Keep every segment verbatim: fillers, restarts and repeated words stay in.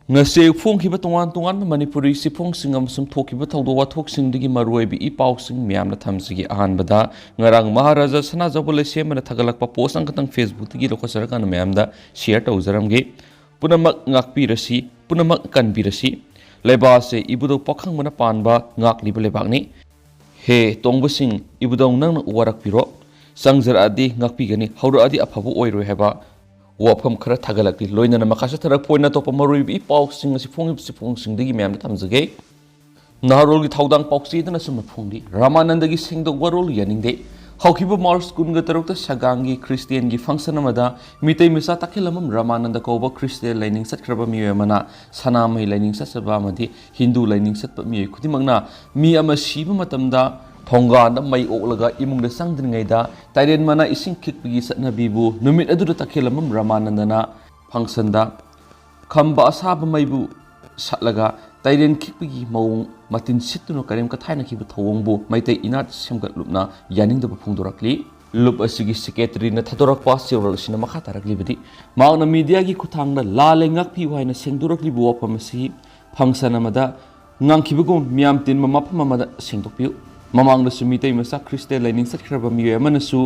ꯉꯁꯤ ꯐꯣꯡꯈꯤꯕ ꯇꯣꯉꯥꯟ ꯇꯣꯉꯥꯟꯕ ꯃꯅꯤꯄꯨꯔꯤ ꯆꯦꯐꯣꯡꯁꯤꯡ ꯑꯃꯁꯨꯡ ꯊꯣꯛꯈꯤꯕ ꯊꯧꯗꯣꯛ ꯋꯥꯊꯣꯛꯁꯤꯡꯗꯒꯤ ꯃꯔꯨꯑꯣꯏꯕ ꯏ ꯄꯥꯎꯁꯤꯡ ꯃꯌꯥꯝꯅ ꯊꯝꯖꯒꯦ꯫ ꯑꯍꯥꯟꯕꯗ, ꯉꯔꯥꯡ ꯃꯍꯥꯔꯥꯖꯥ ꯁꯅꯥꯖꯥꯎꯕ ꯂꯩꯁꯦꯝꯕꯅ ꯊꯥꯒꯠꯂꯛꯄ ꯄꯣꯁ ꯑꯃꯈꯛꯇꯪ Facebookꯇꯒꯤ ꯂꯧꯈꯠꯆꯔꯀꯥꯟꯗ ꯃꯌꯥꯝꯗ ꯁꯤꯌꯔ ꯇꯧꯖꯔꯝꯒꯦ꯫ ꯄꯨꯝꯅꯃꯛ ꯉꯥꯛꯄꯤꯔꯁꯤ, ꯄꯨꯝꯅꯃꯛ ꯀꯟꯕꯤꯔꯁꯤ꯫ ꯂꯩꯕꯥꯛ ꯑꯁꯦ ꯏꯕꯨꯙꯧ ꯄꯥꯈꯪꯕꯅ ꯄꯥꯟꯕ ꯉꯥꯛꯂꯤꯕ ꯂꯩꯕꯥꯛꯅꯤ꯫ ꯍꯦ ꯇꯣꯡꯕꯁꯤꯡ, ꯏꯕꯨꯙꯧ ꯅꯪꯅ ꯋꯥꯔꯛꯄꯤꯔꯣ꯫ ꯆꯪꯖꯔꯛꯑꯗꯤ ꯉꯥꯛꯄꯤꯒꯅꯤ, ꯍꯧꯔꯛꯑꯗꯤ ꯑꯐꯕ ꯑꯣꯏꯔꯣꯏ ꯍꯥꯏꯕ ꯋꯥꯐꯝ ꯈꯔ ꯊꯥꯒꯠꯂꯛꯂꯤ꯫ ꯂꯣꯏꯅꯅ ꯃꯈꯥ ꯆꯠꯊꯔꯛꯄ ꯑꯣꯏꯅ ꯑꯇꯣꯞꯄ ꯃꯔꯨꯑꯣꯏꯕ ꯏ ꯄꯥꯎꯁꯤꯡ ꯑꯁꯤ ꯐꯣꯡꯂꯤꯕ ꯆꯦꯐꯣꯡꯁꯤꯡꯗꯒꯤ ꯃꯌꯥꯝꯗ ꯊꯝꯖꯒꯦ꯫ ꯅꯍꯥꯔꯣꯜꯒꯤ ꯊꯧꯗꯥꯡ ꯄꯥꯎꯆꯦꯗꯅ ꯑꯁꯨꯝꯅ ꯐꯣꯡꯂꯤ, ꯔꯥꯃꯥꯅꯟꯗꯒꯤ ꯁꯦꯡꯗꯣꯛ ꯋꯥꯔꯣꯜ ꯌꯥꯅꯤꯡꯗꯦ꯫ ꯍꯧꯈꯤꯕ ꯃꯥꯔꯆ ꯀꯨꯟꯒ ꯇꯔꯨꯛꯇ ꯁꯒꯥꯡꯒꯤ ꯈ꯭ꯔꯤꯁꯇꯤꯌꯥꯟꯒꯤ ꯐꯪꯁꯟ ꯑꯃꯗ ꯃꯤꯇꯩ ꯃꯆꯥ ꯇꯈꯦꯂꯝꯕꯝ ꯔꯥꯃꯥꯅꯟꯗ ꯀꯧꯕ ꯈ꯭ꯔꯤꯁꯇꯤꯌꯥꯟ ꯂꯥꯏꯅꯤꯡ ꯆꯠꯈ꯭ꯔꯕ ꯃꯤꯑꯣꯏ ꯑꯃꯅ ꯁꯅꯥꯃꯍꯤ ꯂꯥꯏꯅꯤꯡ ꯆꯠꯆꯕ ꯑꯃꯗꯤ ꯍꯤꯟꯗꯨ ꯂꯥꯏꯅꯤꯡ ꯆꯠꯄ ꯃꯤꯑꯣꯏ ꯈꯨꯗꯤꯡꯃꯛꯅ ꯃꯤ ꯑꯃ ꯁꯤꯕ ꯃꯇꯝꯗ ꯊꯣꯡꯒꯥꯟꯗ ꯃꯩ ꯑꯣꯛꯂꯒ ꯏꯃꯨꯡꯗ ꯆꯪꯗ꯭ꯔꯤꯉꯩꯗ ꯇꯥꯏꯔꯦꯟ ꯃꯅꯥ ꯏꯁꯤꯡ ꯈꯤꯛꯄꯒꯤ ꯆꯠꯅꯕꯤꯕꯨ ꯅꯨꯃꯤꯠ ꯑꯗꯨꯗ ꯇꯈꯦꯂꯝꯕꯝ ꯔꯥꯃꯥꯅꯟꯗꯅ ꯐꯪꯁꯟꯗ ꯈꯝꯕ ꯑꯁꯥꯕ ꯃꯩꯕꯨ ꯁꯠꯂꯒ ꯇꯥꯏꯔꯦꯟ ꯈꯤꯛꯄꯒꯤ ꯃꯑꯣꯡ ꯃꯇꯤꯟ ꯁꯤꯠꯇꯨꯅ ꯀꯔꯦꯝ ꯀꯊꯥꯏꯅꯈꯤꯕ ꯊꯧꯑꯣꯡꯕꯨ ꯃꯩꯇꯩ ꯏꯅꯥꯠ ꯁꯦꯝꯒꯠꯂꯨꯞꯅ ꯌꯥꯅꯤꯡꯗꯕ ꯐꯣꯡꯗꯣꯔꯛꯂꯤ꯫ ꯂꯨꯞ ꯑꯁꯤꯒꯤ ꯁꯦꯀ꯭ꯔꯦꯇꯔꯤꯅ ꯊꯥꯗꯣꯔꯛꯄ ꯆꯦꯔꯣꯜ ꯑꯁꯤꯅ ꯃꯈꯥ ꯇꯥꯔꯛꯂꯤꯕꯗꯤ, ꯃꯍꯥꯛꯅ ꯃꯤꯗꯤꯌꯥꯒꯤ ꯈꯨꯠꯊꯥꯡꯗ ꯂꯥꯜꯂꯦ ꯉꯥꯛꯄꯤꯌꯨ ꯍꯥꯏꯅ ꯁꯦꯡꯗꯣꯔꯛꯂꯤꯕ ꯋꯥꯐꯝ ꯑꯁꯤ ꯐꯪꯁꯟ ꯑꯃꯗ ꯉꯥꯡꯈꯤꯕꯒꯨꯝ ꯃꯤꯌꯥꯝ ꯇꯤꯟꯕ ꯃꯐꯝ ꯑꯃꯗ ꯁꯦꯡꯗꯣꯛꯄꯤꯌꯨ꯫ ꯃꯃꯥꯡꯗꯁꯨ ꯃꯤꯇꯩ ꯃꯆꯥ ꯈ꯭ꯔꯤꯁꯇ ꯂꯥꯏꯅꯤꯡ ꯆꯠꯈ꯭ꯔꯕ ꯃꯤꯑꯣꯏ ꯑꯃꯅꯁꯨ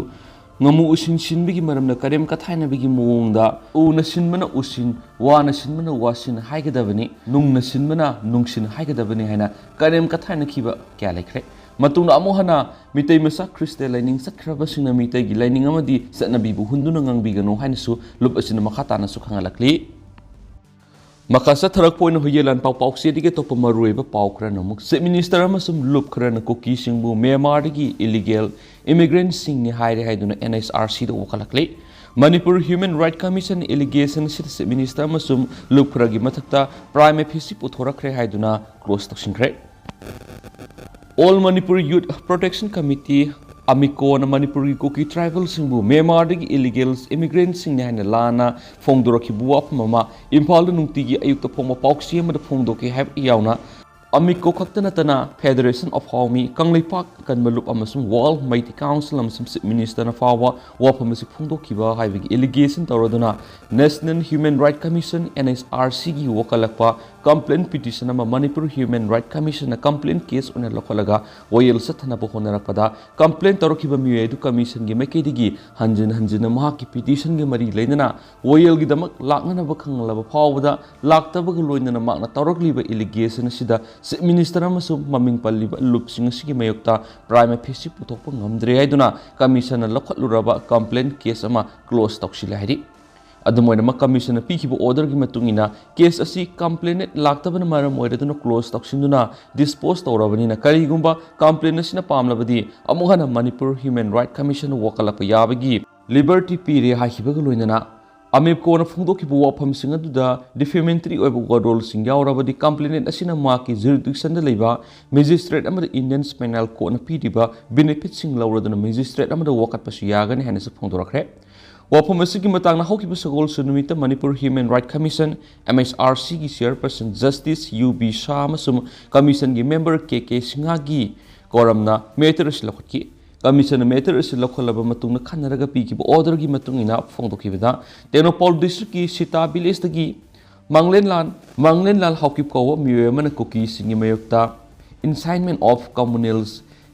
ꯉꯥꯃꯨ ꯎꯁꯤꯟ ꯁꯤꯟꯕꯒꯤ ꯃꯔꯝꯗ ꯀꯔꯦꯝ ꯀꯊꯥꯏꯅꯕꯒꯤ ꯃꯑꯣꯡꯗ ꯎꯅ ꯁꯤꯟꯕꯅ ꯎꯁꯤꯟ, ꯋꯥꯅ ꯁꯤꯟꯕꯅ ꯋꯥꯁꯤꯟ ꯍꯥꯏꯒꯗꯕꯅꯤ, ꯅꯨꯡꯅ ꯁꯤꯟꯕꯅ ꯅꯨꯡꯁꯤꯟ ꯍꯥꯏꯒꯗꯕꯅꯤ ꯍꯥꯏꯅ ꯀꯔꯦꯝ ꯀꯊꯥꯏꯅꯈꯤꯕ ꯀꯌꯥ ꯂꯩꯈ꯭ꯔꯦ꯫ ꯃꯇꯨꯡꯗ ꯑꯃꯨꯛ ꯍꯟꯅ ꯃꯤꯇꯩ ꯃꯆꯥ ꯈ꯭ꯔꯤꯁꯇ ꯂꯥꯏꯅꯤꯡ ꯆꯠꯈ꯭ꯔꯕꯁꯤꯡꯅ ꯃꯤꯇꯩꯒꯤ ꯂꯥꯏꯅꯤꯡ ꯑꯃꯗꯤ ꯆꯠꯅꯕꯤꯕꯨ ꯍꯨꯟꯗꯨꯅ ꯉꯥꯡꯕꯤꯒꯅꯨ ꯍꯥꯏꯅꯁꯨ ꯂꯨꯞ ꯑꯁꯤꯅ ꯃꯈꯥ ꯇꯥꯅꯁꯨ ꯈꯪꯍꯜꯂꯛꯂꯤ꯫ ꯃꯈꯥ ꯆꯠꯊꯔꯛꯄ ꯑꯣꯏꯅ ꯍꯨꯏꯌꯦꯟ ꯂꯥꯟꯄꯥꯎ ꯄꯥꯎꯆꯦꯗꯒꯤ ꯑꯇꯣꯞꯄ ꯃꯔꯨꯑꯣꯏꯕ ꯄꯥꯎ ꯈꯔꯅ ꯑꯃꯨꯛ, ꯆꯤꯐ ꯃꯤꯅꯤꯁꯇꯔ ꯑꯃꯁꯨꯡ ꯂꯨꯞ ꯈꯔꯅ ꯀꯨꯀꯤꯁꯤꯡꯕꯨ ꯃ꯭ꯌꯥꯟꯃꯥꯔꯗꯒꯤ ꯏꯂꯤꯒꯦꯜ ꯏꯃꯤꯒ꯭ꯔꯦꯟꯠꯁꯤꯡꯅꯤ ꯍꯥꯏꯔꯦ ꯍꯥꯏꯗꯨꯅ NHRCꯗ ꯋꯥꯀꯠꯂꯛꯂꯤ꯫ Manipur human right commission allegation ꯑꯁꯤꯗ ꯆꯤꯐ ꯃꯤꯅꯤꯁꯇꯔ ꯑꯃꯁꯨꯡ ꯂꯨꯞ ꯈꯔꯒꯤ ꯃꯊꯛꯇ ꯄ꯭ꯔꯥꯏꯃ ꯐꯦꯁꯤ ꯄꯨꯊꯣꯔꯛꯈ꯭ꯔꯦ ꯍꯥꯏꯗꯨꯅ ꯀ꯭ꯂꯣꯖ ꯇꯧꯁꯤꯟꯈ꯭ꯔꯦ꯫ All Manipur youth protection committee, ꯑꯃꯤꯀꯣꯅ ꯃꯅꯤꯄꯨꯔꯒꯤ ꯀꯨꯀꯤ ꯇ꯭ꯔꯥꯏꯕꯦꯜꯁꯤꯡꯕꯨ ꯃ꯭ꯌꯥꯟꯃꯥꯔꯗꯒꯤ ꯏꯂꯤꯒꯦꯜ ꯏꯃꯤꯒ꯭ꯔꯦꯟꯠꯁꯤꯡꯅꯤ ꯍꯥꯏꯅ ꯂꯥꯟꯅ ꯐꯣꯡꯗꯣꯔꯛꯈꯤꯕ ꯋꯥꯐꯝ ꯑꯃ ꯏꯝꯐꯥꯜꯗ ꯅꯨꯡꯇꯤꯒꯤ ꯑꯌꯨꯛꯇ ꯐꯣꯡꯕ ꯄꯥꯎꯆꯦ ꯑꯃꯗ ꯐꯣꯡꯗꯣꯛꯈꯤ ꯍꯥꯏꯕ ꯌꯥꯎꯅ ꯑꯃꯤꯀꯣ ꯈꯛꯇ ꯅꯠꯇꯅ Federation of Haomi, ꯀꯪꯂꯩꯄꯥꯛ ꯀꯟꯕ ꯂꯨꯞ ꯑꯃꯁꯨꯡ World Meitei Council ꯑꯃꯁꯨꯡ Chief Minister ꯅ ꯐꯥꯎꯕ ꯋꯥꯐꯝ ꯑꯁꯤ ꯐꯣꯡꯗꯣꯛꯈꯤꯕ ꯍꯥꯏꯕꯒꯤ allegation ꯇꯧꯔꯗꯨꯅ National Human Rights Commission, N H R C ꯒꯤ ꯋꯥꯀꯠꯂꯛꯄ complaint petition ꯑꯃ Manipur Human Rights Commission ꯅ complaint case ꯑꯣꯏꯅ ꯂꯧꯈꯠꯂꯒ ꯋꯥꯌꯦꯜ ꯆꯠꯊꯅꯕ ꯍꯣꯠꯅꯔꯛꯄꯗ, complaint ꯇꯧꯔꯛꯈꯤꯕ ꯃꯤꯑꯣꯏ ꯑꯗꯨ commission ꯒꯤ ꯃꯥꯏꯀꯩꯗꯒꯤ ꯍꯟꯖꯤꯟ ꯍꯟꯖꯤꯟꯅ ꯃꯍꯥꯛꯀꯤ petition ꯒ ꯃꯔꯤ ꯂꯩꯅꯅ ꯋꯥꯌꯦꯜꯒꯤꯗꯃꯛ ꯂꯥꯛꯅꯅꯕ ꯈꯪꯍꯜꯂꯕ ꯐꯥꯎꯕꯗ ꯂꯥꯛꯇꯕꯒ ꯂꯣꯏꯅꯅ ꯃꯍꯥꯛꯅ ꯇꯧꯔꯛꯂꯤꯕ allegation ꯑꯁꯤꯗ Chief Minister ꯑꯃꯁꯨꯡ ꯃꯃꯤꯡ ꯄꯜꯂꯤꯕ ꯂꯨꯞꯁꯤꯡ ꯑꯁꯤꯒꯤ ꯃꯥꯌꯣꯛꯇ prima facie ꯄꯨꯊꯣꯛꯄ ꯉꯝꯗ꯭ꯔꯦ ꯍꯥꯏꯗꯨꯅ commission ꯅ ꯂꯧꯈꯠꯂꯨꯔꯕ complaint case ꯑꯃ close ꯇꯧꯁꯤꯜꯂꯦ ꯍꯥꯏꯔꯤ꯫ ꯑꯗꯨꯝ ꯑꯣꯏꯅꯃꯛ, commission ꯅ ꯄꯤꯈꯤꯕ order ꯒꯤ ꯃꯇꯨꯡ ꯏꯟꯅ case ꯑꯁꯤ complainant ꯂꯥꯛꯇꯕꯅ ꯃꯔꯝ ꯑꯣꯏꯔꯗꯨꯅ close ꯇꯧꯁꯤꯟꯗꯨꯅ dispose ꯇꯧꯔꯕꯅꯤꯅ, ꯀꯔꯤꯒꯨꯝꯕ complainant ꯑꯁꯤꯅ ꯄꯥꯝꯂꯕꯗꯤ ꯑꯃꯨꯛ ꯍꯟꯅ Manipur Human Rights Commission ꯗ ꯋꯥꯀꯠꯂꯛꯄ ꯌꯥꯕꯒꯤ liberty ꯄꯤꯔꯦ ꯍꯥꯏꯈꯤꯕꯒ ꯂꯣꯏꯅꯅ, ꯑꯃꯤꯞꯀꯣꯅ ꯐꯣꯡꯗꯣꯛꯈꯤꯕ ꯋꯥꯐꯝꯁꯤꯡ ꯑꯗꯨꯗ defamatory ꯑꯣꯏꯕ ꯋꯥꯔꯣꯜꯁꯤꯡ ꯌꯥꯎꯔꯕꯗꯤ, complainant ꯑꯁꯤꯅ ꯃꯍꯥꯛꯀꯤ jurisdiction ꯗ ꯂꯩꯕ magistrate ꯑꯃꯗ Indian Penal Code ꯅ ꯄꯤꯔꯤꯕ benefit ꯁꯤꯡ ꯂꯧꯔꯗꯨꯅ magistrate ꯑꯃꯗ ꯋꯥꯀꯠꯄꯁꯨ ꯌꯥꯒꯅꯤ ꯍꯥꯏꯅꯁꯨ ꯐꯣꯡꯗꯣꯔꯛꯈ꯭ꯔꯦ꯫ ꯋꯥꯐꯝ ꯑꯁꯤꯒꯤ ꯃꯇꯥꯡꯗ ꯍꯧꯈꯤꯕ ꯁꯒꯣꯜꯁꯦꯟ ꯅꯨꯃꯤꯠꯇ Manipur Human Rights Commission, M H R C ꯒꯤ chairperson Justice U B Shah ꯑꯃꯁꯨꯡ commission ꯒꯤ member K K ꯁꯤꯡꯍꯒꯤ quorum ꯅ matter ꯑꯁꯤ ꯂꯧꯈꯠꯈꯤ꯫ Commission ꯅ matter ꯑꯁꯤ ꯂꯧꯈꯠꯂꯕ ꯃꯇꯨꯡꯗ ꯈꯟꯅꯔꯒ ꯄꯤꯈꯤꯕ order ꯒꯤ ꯃꯇꯨꯡ ꯏꯟꯅ ꯐꯣꯡꯗꯣꯛꯈꯤꯕꯗ, ꯇꯦꯡꯅꯧꯄꯥꯜ district ꯀꯤ ꯁꯤꯇꯥ village ꯇꯒꯤ ꯃꯥꯡꯂꯦꯟꯂꯥꯜ, ꯃꯥꯡꯂꯦꯟꯂꯥꯜ ꯍꯥꯎꯀꯤꯞ ꯀꯧꯕ ꯃꯤꯑꯣꯏ ꯑꯃꯅ ꯀꯨꯀꯤꯁꯤꯡꯒꯤ ꯃꯥꯌꯣꯛꯇ incitement of communal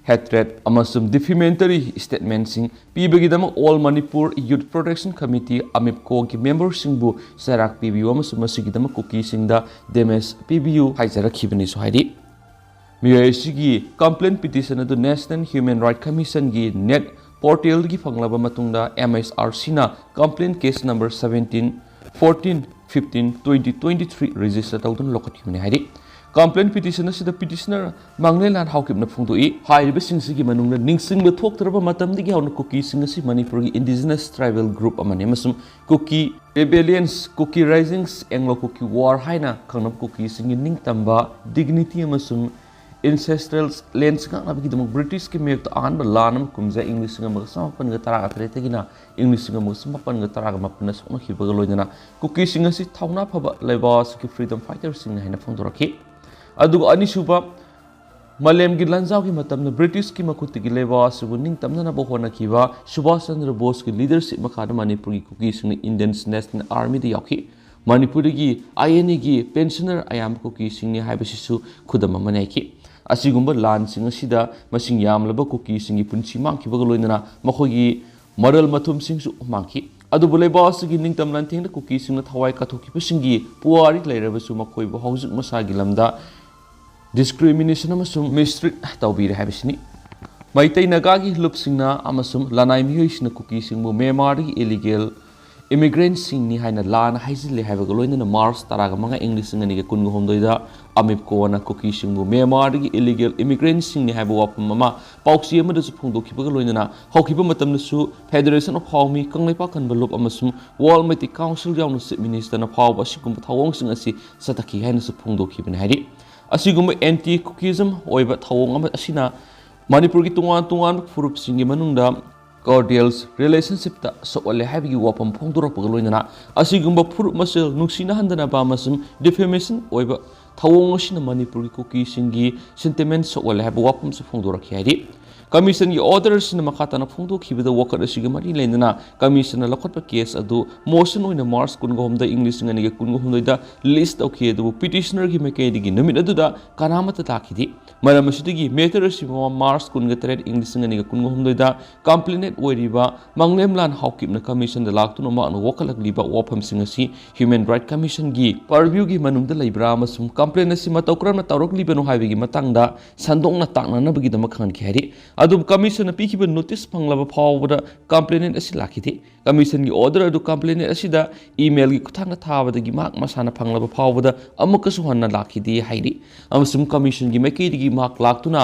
hatred ꯑꯃꯁꯨꯡ defamatory statement ꯁꯤꯡ ꯄꯤꯕꯒꯤꯗꯃꯛ All Manipur Youth Protection Committee, ꯑꯃꯤꯞꯀꯣ ꯒꯤ member ꯁꯤꯡꯕꯨ ꯆꯩꯔꯥꯛ ꯄꯤꯕꯤꯌꯨ ꯑꯃꯁꯨꯡ ꯃꯁꯤꯒꯤꯗꯃꯛ ꯀꯨꯀꯤꯁꯤꯡꯗ damage ꯄꯤꯕꯤꯌꯨ ꯍꯥꯏꯖꯔꯛꯈꯤꯕꯅꯤꯁꯨ ꯍꯥꯏꯔꯤ꯫ ꯃꯤꯑꯣꯏ ꯑꯁꯤꯒꯤ complaint petition ꯑꯗꯨ National Human Rights Commission ꯒꯤ net portal ꯗꯒꯤ ꯐꯪꯂꯕ ꯃꯇꯨꯡꯗ, M H R C ꯅ complaint case number seventeen, fourteen, fifteen, twenty twenty-three register ꯇꯧꯗꯨꯅ ꯂꯧꯈꯠꯈꯤꯕꯅꯤ ꯍꯥꯏꯔꯤ꯫ Complaint petition ꯑꯁꯤꯗ petitioner ꯃꯥꯡꯂꯦꯟꯂꯥꯜ ꯍꯥꯎꯀꯤꯞꯅ ꯐꯣꯡꯗꯣꯛꯏ꯫ ꯍꯥꯏꯔꯤꯕꯁꯤꯡꯁꯤꯒꯤ ꯃꯅꯨꯡꯗ ꯅꯤꯡꯁꯤꯡꯕ ꯊꯣꯛꯇ꯭ꯔꯕ ꯃꯇꯝꯗꯒꯤ ꯍꯧꯅ ꯀꯨꯀꯤꯁꯤꯡ ꯑꯁꯤ ꯃꯅꯤꯄꯨꯔꯒꯤ indigenous tribal group ꯑꯃꯅꯤ ꯑꯃꯁꯨꯡ ꯀꯨꯀꯤ rebellions, ꯀꯨꯀꯤ risings, Anglo Kuki War ꯍꯥꯏꯅ ꯈꯪꯅꯕ ꯀꯨꯀꯤꯁꯤꯡꯒꯤ ꯅꯤꯡꯇꯝꯕ, dignity ꯑꯃꯁꯨꯡ ancestral lands ꯉꯥꯛꯅꯕꯒꯤꯗꯃꯛ British ꯀꯤ ꯃꯥꯌꯣꯛꯇ ꯑꯍꯥꯟꯕ ꯂꯥꯟ ꯑꯃ ꯀꯨꯝꯖꯥ ꯏꯪ ꯂꯤꯁꯤꯡ ꯑꯃꯒ ꯆꯃꯥꯄꯟꯒ ꯇꯔꯥꯒ ꯇꯔꯦꯠꯇꯒꯤꯅ ꯏꯪ ꯂꯤꯁꯤꯡ ꯑꯃꯒ ꯆꯃꯥꯄꯟꯒ ꯇꯔꯥꯒ ꯃꯥꯄꯟꯗ ꯁꯣꯛꯅꯈꯤꯕꯒ ꯂꯣꯏꯅꯅ ꯀꯨꯀꯤꯁꯤꯡ ꯑꯁꯤ ꯊꯧꯅꯥ ꯐꯕ ꯂꯩꯕꯥꯛ ꯑꯁꯤꯒꯤ freedom fighter ꯁꯤꯡꯅꯤ ꯍꯥꯏꯅ ꯐꯣꯡꯗꯣꯔꯛꯈꯤ꯫ ꯑꯗꯨꯒ ꯑꯅꯤꯁꯨꯕ, ꯃꯥꯂꯦꯝꯒꯤ ꯂꯥꯟꯖꯥꯎꯒꯤ ꯃꯇꯝꯗ ꯕ꯭ꯔꯤꯇꯤꯁꯀꯤ ꯃꯈꯨꯠꯇꯒꯤ ꯂꯩꯕꯥꯛ ꯑꯁꯤꯕꯨ ꯅꯤꯡꯇꯝꯅꯅꯕ ꯍꯣꯠꯅꯈꯤꯕ ꯁꯨꯕꯥꯁ ꯆꯟꯗ꯭ꯔ ꯕꯣꯁꯀꯤ ꯂꯤꯗꯔꯁꯤꯞ ꯃꯈꯥꯗ ꯃꯅꯤꯄꯨꯔꯒꯤ ꯀꯨꯀꯤꯁꯤꯡꯅ ꯏꯟꯗꯤꯌꯟ ꯅꯦꯁꯅꯦꯜ ꯑꯥꯔꯃꯤꯗ ꯌꯥꯎꯈꯤ꯫ ꯃꯅꯤꯄꯨꯔꯗꯒꯤ ꯑꯥꯏ ꯑꯦꯟ ꯑꯦꯒꯤ ꯄꯦꯟꯁꯅꯔ ꯑꯌꯥꯝꯕ ꯀꯨꯀꯤꯁꯤꯡꯅꯤ ꯍꯥꯏꯕꯁꯤꯁꯨ ꯈꯨꯗꯝ ꯑꯃꯅꯤ ꯍꯥꯏꯈꯤ꯫ ꯑꯁꯤꯒꯨꯝꯕ ꯂꯥꯟꯁꯤꯡ ꯑꯁꯤꯗ ꯃꯁꯤꯡ ꯌꯥꯝꯂꯕ ꯀꯨꯀꯤꯁꯤꯡꯒꯤ ꯄꯨꯟꯁꯤ ꯃꯥꯡꯈꯤꯕꯒ ꯂꯣꯏꯅꯅ ꯃꯈꯣꯏꯒꯤ ꯃꯔꯜ ꯃꯊꯨꯝꯁꯤꯡꯁꯨ ꯃꯥꯡꯈꯤ꯫ ꯑꯗꯨꯕꯨ ꯂꯩꯕꯥꯛ ꯑꯁꯤꯒꯤ ꯅꯤꯡꯇꯝ ꯂꯥꯟꯊꯦꯡꯗ ꯀꯨꯀꯤꯁꯤꯡꯅ ꯊꯋꯥꯏ ꯀꯠꯊꯣꯛꯈꯤꯕꯁꯤꯡꯒꯤ ꯄꯨꯋꯥꯔꯤ ꯂꯩꯔꯕꯁꯨ ꯃꯈꯣꯏꯕꯨ ꯍꯧꯖꯤꯛ ꯃꯁꯥꯒꯤ ꯂꯝꯗ ꯗꯤꯁꯀ꯭ꯔꯤꯃꯤꯅꯦꯁꯟ ꯑꯃꯁꯨꯡ ꯃꯤꯁꯇ꯭ꯔꯤꯠ ꯇꯧꯕꯤꯔꯦ ꯍꯥꯏꯕꯁꯤꯅꯤ꯫ ꯃꯩꯇꯩ ꯅꯥꯒꯥꯒꯤ ꯂꯨꯞꯁꯤꯡꯅ ꯑꯃꯁꯨꯡ ꯂꯅꯥꯏ ꯃꯤꯑꯣꯏꯁꯤꯡꯅ ꯀꯨꯀꯤꯁꯤꯡꯕꯨ ꯃ꯭ꯌꯥꯟꯃꯥꯔꯗꯒꯤ ꯏꯂꯤꯒꯦꯜ ꯏꯃꯤꯒ꯭ꯔꯦꯟꯠꯁꯤꯡꯅꯤ ꯍꯥꯏꯅ ꯂꯥꯟꯅ ꯍꯥꯏꯖꯤꯜꯂꯦ ꯍꯥꯏꯕꯒ ꯂꯣꯏꯅꯅ ꯃꯥꯔꯆ ꯇꯔꯥꯃꯉꯥ, ꯏꯪ ꯂꯤꯁꯤꯡ ꯑꯅꯤꯒ ꯀꯨꯟꯒ ꯍꯨꯝꯗꯣꯏꯗ ꯑꯃꯤꯞꯀꯣꯅ ꯀꯨꯀꯤꯁꯤꯡꯕꯨ ꯃ꯭ꯌꯥꯟꯃꯥꯔꯗꯒꯤ ꯏꯂꯤꯒꯦꯜ ꯏꯃꯤꯒ꯭ꯔꯦꯟꯠꯁꯤꯡꯅꯤ ꯍꯥꯏꯕ ꯋꯥꯐꯝ ꯑꯃ ꯄꯥꯎꯆꯦ ꯑꯃꯗꯁꯨ ꯐꯣꯡꯗꯣꯛꯈꯤꯕꯒ ꯂꯣꯏꯅꯅ ꯍꯧꯈꯤꯕ ꯃꯇꯝꯗꯁꯨ ꯐꯦꯗꯔꯦꯁꯟ ꯑꯣꯐ ꯍꯥꯎꯃꯤ, ꯀꯪꯂꯩꯄꯥꯛ ꯀꯟꯕ ꯂꯨꯞ ꯑꯃꯁꯨꯡ ꯋꯥꯔꯜ ꯃꯩꯇꯩ ꯀꯥꯎꯟꯁꯤꯜ ꯌꯥꯎꯅ ꯆꯤꯐ ꯃꯤꯅꯤꯁꯇꯔꯅ ꯐꯥꯎꯕ ꯑꯁꯤꯒꯨꯝꯕ ꯊꯧꯑꯣꯡꯁꯤꯡ ꯑꯁꯤ ꯆꯠꯊꯈꯤ ꯍꯥꯏꯅꯁꯨ ꯐꯣꯡꯗꯣꯛꯈꯤꯕꯅꯤ ꯍꯥꯏꯔꯤ꯫ ꯑꯁꯤꯒꯨꯝꯕ ꯑꯦꯟꯇꯤ ꯀꯨꯀꯤꯖꯝ ꯑꯣꯏꯕ ꯊꯧꯑꯣꯡ ꯑꯃ ꯑꯁꯤꯅ ꯃꯅꯤꯄꯨꯔꯒꯤ ꯇꯣꯉꯥꯟ ꯇꯣꯉꯥꯟꯕ ꯐꯨꯔꯨꯞꯁꯤꯡꯒꯤ ꯃꯅꯨꯡꯗ ꯀꯣꯔꯗꯤꯌꯦꯜꯁ ꯔꯤꯂꯦꯁꯟꯁꯤꯞꯇ ꯁꯣꯛꯍꯜꯂꯦ ꯍꯥꯏꯕꯒꯤ ꯋꯥꯐꯝ ꯐꯣꯡꯗꯣꯔꯛꯄꯒ ꯂꯣꯏꯅꯅ ꯑꯁꯤꯒꯨꯝꯕ ꯐꯨꯔꯨꯞ ꯃꯁꯦꯜ ꯅꯨꯡꯁꯤꯅꯍꯟꯗꯅꯕ ꯑꯃꯁꯨꯡ ꯗꯤꯐꯦꯃꯦꯁꯟ ꯑꯣꯏꯕ ꯊꯧꯑꯣꯡ ꯑꯁꯤꯅ ꯃꯅꯤꯄꯨꯔꯒꯤ ꯀꯨꯀꯤꯁꯤꯡꯒꯤ ꯁꯦꯟꯇꯤꯃꯦꯟ ꯁꯣꯛꯍꯜꯂꯦ ꯍꯥꯏꯕ ꯋꯥꯐꯝꯁꯨ ꯐꯣꯡꯗꯣꯔꯛꯈꯤ ꯍꯥꯏꯔꯤ꯫ ꯀꯃꯤꯁꯟꯒꯤ ꯑꯣꯔꯗꯔ ꯑꯁꯤꯅ ꯃꯈꯥ ꯇꯥꯅ ꯐꯣꯡꯗꯣꯛꯈꯤꯕꯗ ꯋꯥꯀꯠ ꯑꯁꯤꯒ ꯃꯔꯤ ꯂꯩꯅꯅ ꯀꯃꯤꯁꯟꯅ ꯂꯧꯈꯠꯄ ꯀꯦꯁ ꯑꯗꯨ ꯃꯣꯁꯟ ꯑꯣꯏꯅ ꯃꯥꯔꯆ ꯀꯨꯟꯒ ꯍꯨꯝꯗꯣꯏ, ꯏꯪ ꯂꯤꯁꯤꯡ ꯑꯅꯤꯒ ꯀꯨꯟꯒ ꯍꯨꯝꯗꯣꯏꯗ ꯂꯤꯁ ꯇꯧꯈꯤ꯫ ꯑꯗꯨꯕꯨ ꯄꯤꯇꯤꯁꯅꯔꯒꯤ ꯃꯥꯏꯀꯩꯗꯒꯤ ꯅꯨꯃꯤꯠ ꯑꯗꯨꯗ ꯀꯅꯥꯃꯠꯇ ꯂꯥꯛꯈꯤꯗꯦ꯫ ꯃꯔꯝ ꯑꯁꯤꯗꯒꯤ ꯃꯦꯇꯔ ꯑꯁꯤ ꯃꯃꯥꯡ ꯃꯥꯔꯆ ꯀꯨꯟꯒ ꯇꯔꯦꯠ, ꯏꯪ ꯂꯤꯁꯤꯡ ꯑꯅꯤꯒ ꯀꯨꯟꯒ ꯍꯨꯝꯗꯣꯏꯗ ꯀꯝꯄ꯭ꯂꯦꯅꯦꯟ ꯑꯣꯏꯔꯤꯕ ꯃꯪꯂꯦꯝꯂꯥꯟ ꯍꯥꯎꯀꯤꯞꯅ ꯀꯃꯤꯁꯟꯗ ꯂꯥꯛꯇꯨꯅ ꯃꯍꯥꯛꯅ ꯋꯥꯀꯠꯂꯛꯂꯤꯕ ꯋꯥꯐꯝꯁꯤꯡ ꯑꯁꯤ ꯍ꯭ꯌꯨꯃꯦꯟ ꯔꯥꯏꯠ ꯀꯃꯤꯁꯟꯒꯤ ꯄꯔꯚ꯭ꯌꯨꯒꯤ ꯃꯅꯨꯡꯗ ꯂꯩꯕ꯭ꯔꯥ ꯑꯃꯁꯨꯡ ꯀꯝꯄ꯭ꯂꯦꯟ ꯑꯁꯤ ꯃꯇꯧ ꯀꯔꯝꯅ ꯇꯧꯔꯛꯂꯤꯕꯅꯣ ꯍꯥꯏꯕꯒꯤ ꯃꯇꯥꯡꯗ ꯁꯟꯗꯣꯛꯅ ꯇꯥꯛꯅꯅꯕꯒꯤꯗꯃꯛ ꯈꯪꯍꯟꯈꯤ ꯍꯥꯏꯔꯤ꯫ ꯑꯗꯨꯕꯨ ꯀꯃꯤꯁꯟꯅ ꯄꯤꯈꯤꯕ ꯅꯣꯇꯤꯁ ꯐꯪꯂꯕ ꯐꯥꯎꯕꯗ ꯀꯝꯄ꯭ꯂꯦꯅꯦꯟ ꯑꯁꯤ ꯂꯥꯛꯈꯤꯗꯦ꯫ ꯀꯃꯤꯁꯟꯒꯤ ꯑꯣꯔꯗꯔ ꯑꯗꯨ ꯀꯝꯄ꯭ꯂꯦꯅꯦꯟ ꯑꯁꯤꯗ ꯏꯃꯦꯜꯒꯤ ꯈꯨꯠꯊꯥꯡꯗ ꯊꯥꯕꯗꯒꯤ ꯃꯍꯥꯛ ꯃꯁꯥꯅ ꯐꯪꯂꯕ ꯐꯥꯎꯕꯗ ꯑꯃꯨꯛꯀꯁꯨ ꯍꯟꯅ ꯂꯥꯛꯈꯤꯗꯦ ꯍꯥꯏꯔꯤ꯫ ꯑꯃꯁꯨꯡ ꯀꯃꯤꯁꯟꯒꯤ ꯃꯥꯏꯀꯩꯗꯒꯤ ꯃꯍꯥꯛ ꯂꯥꯛꯇꯨꯅ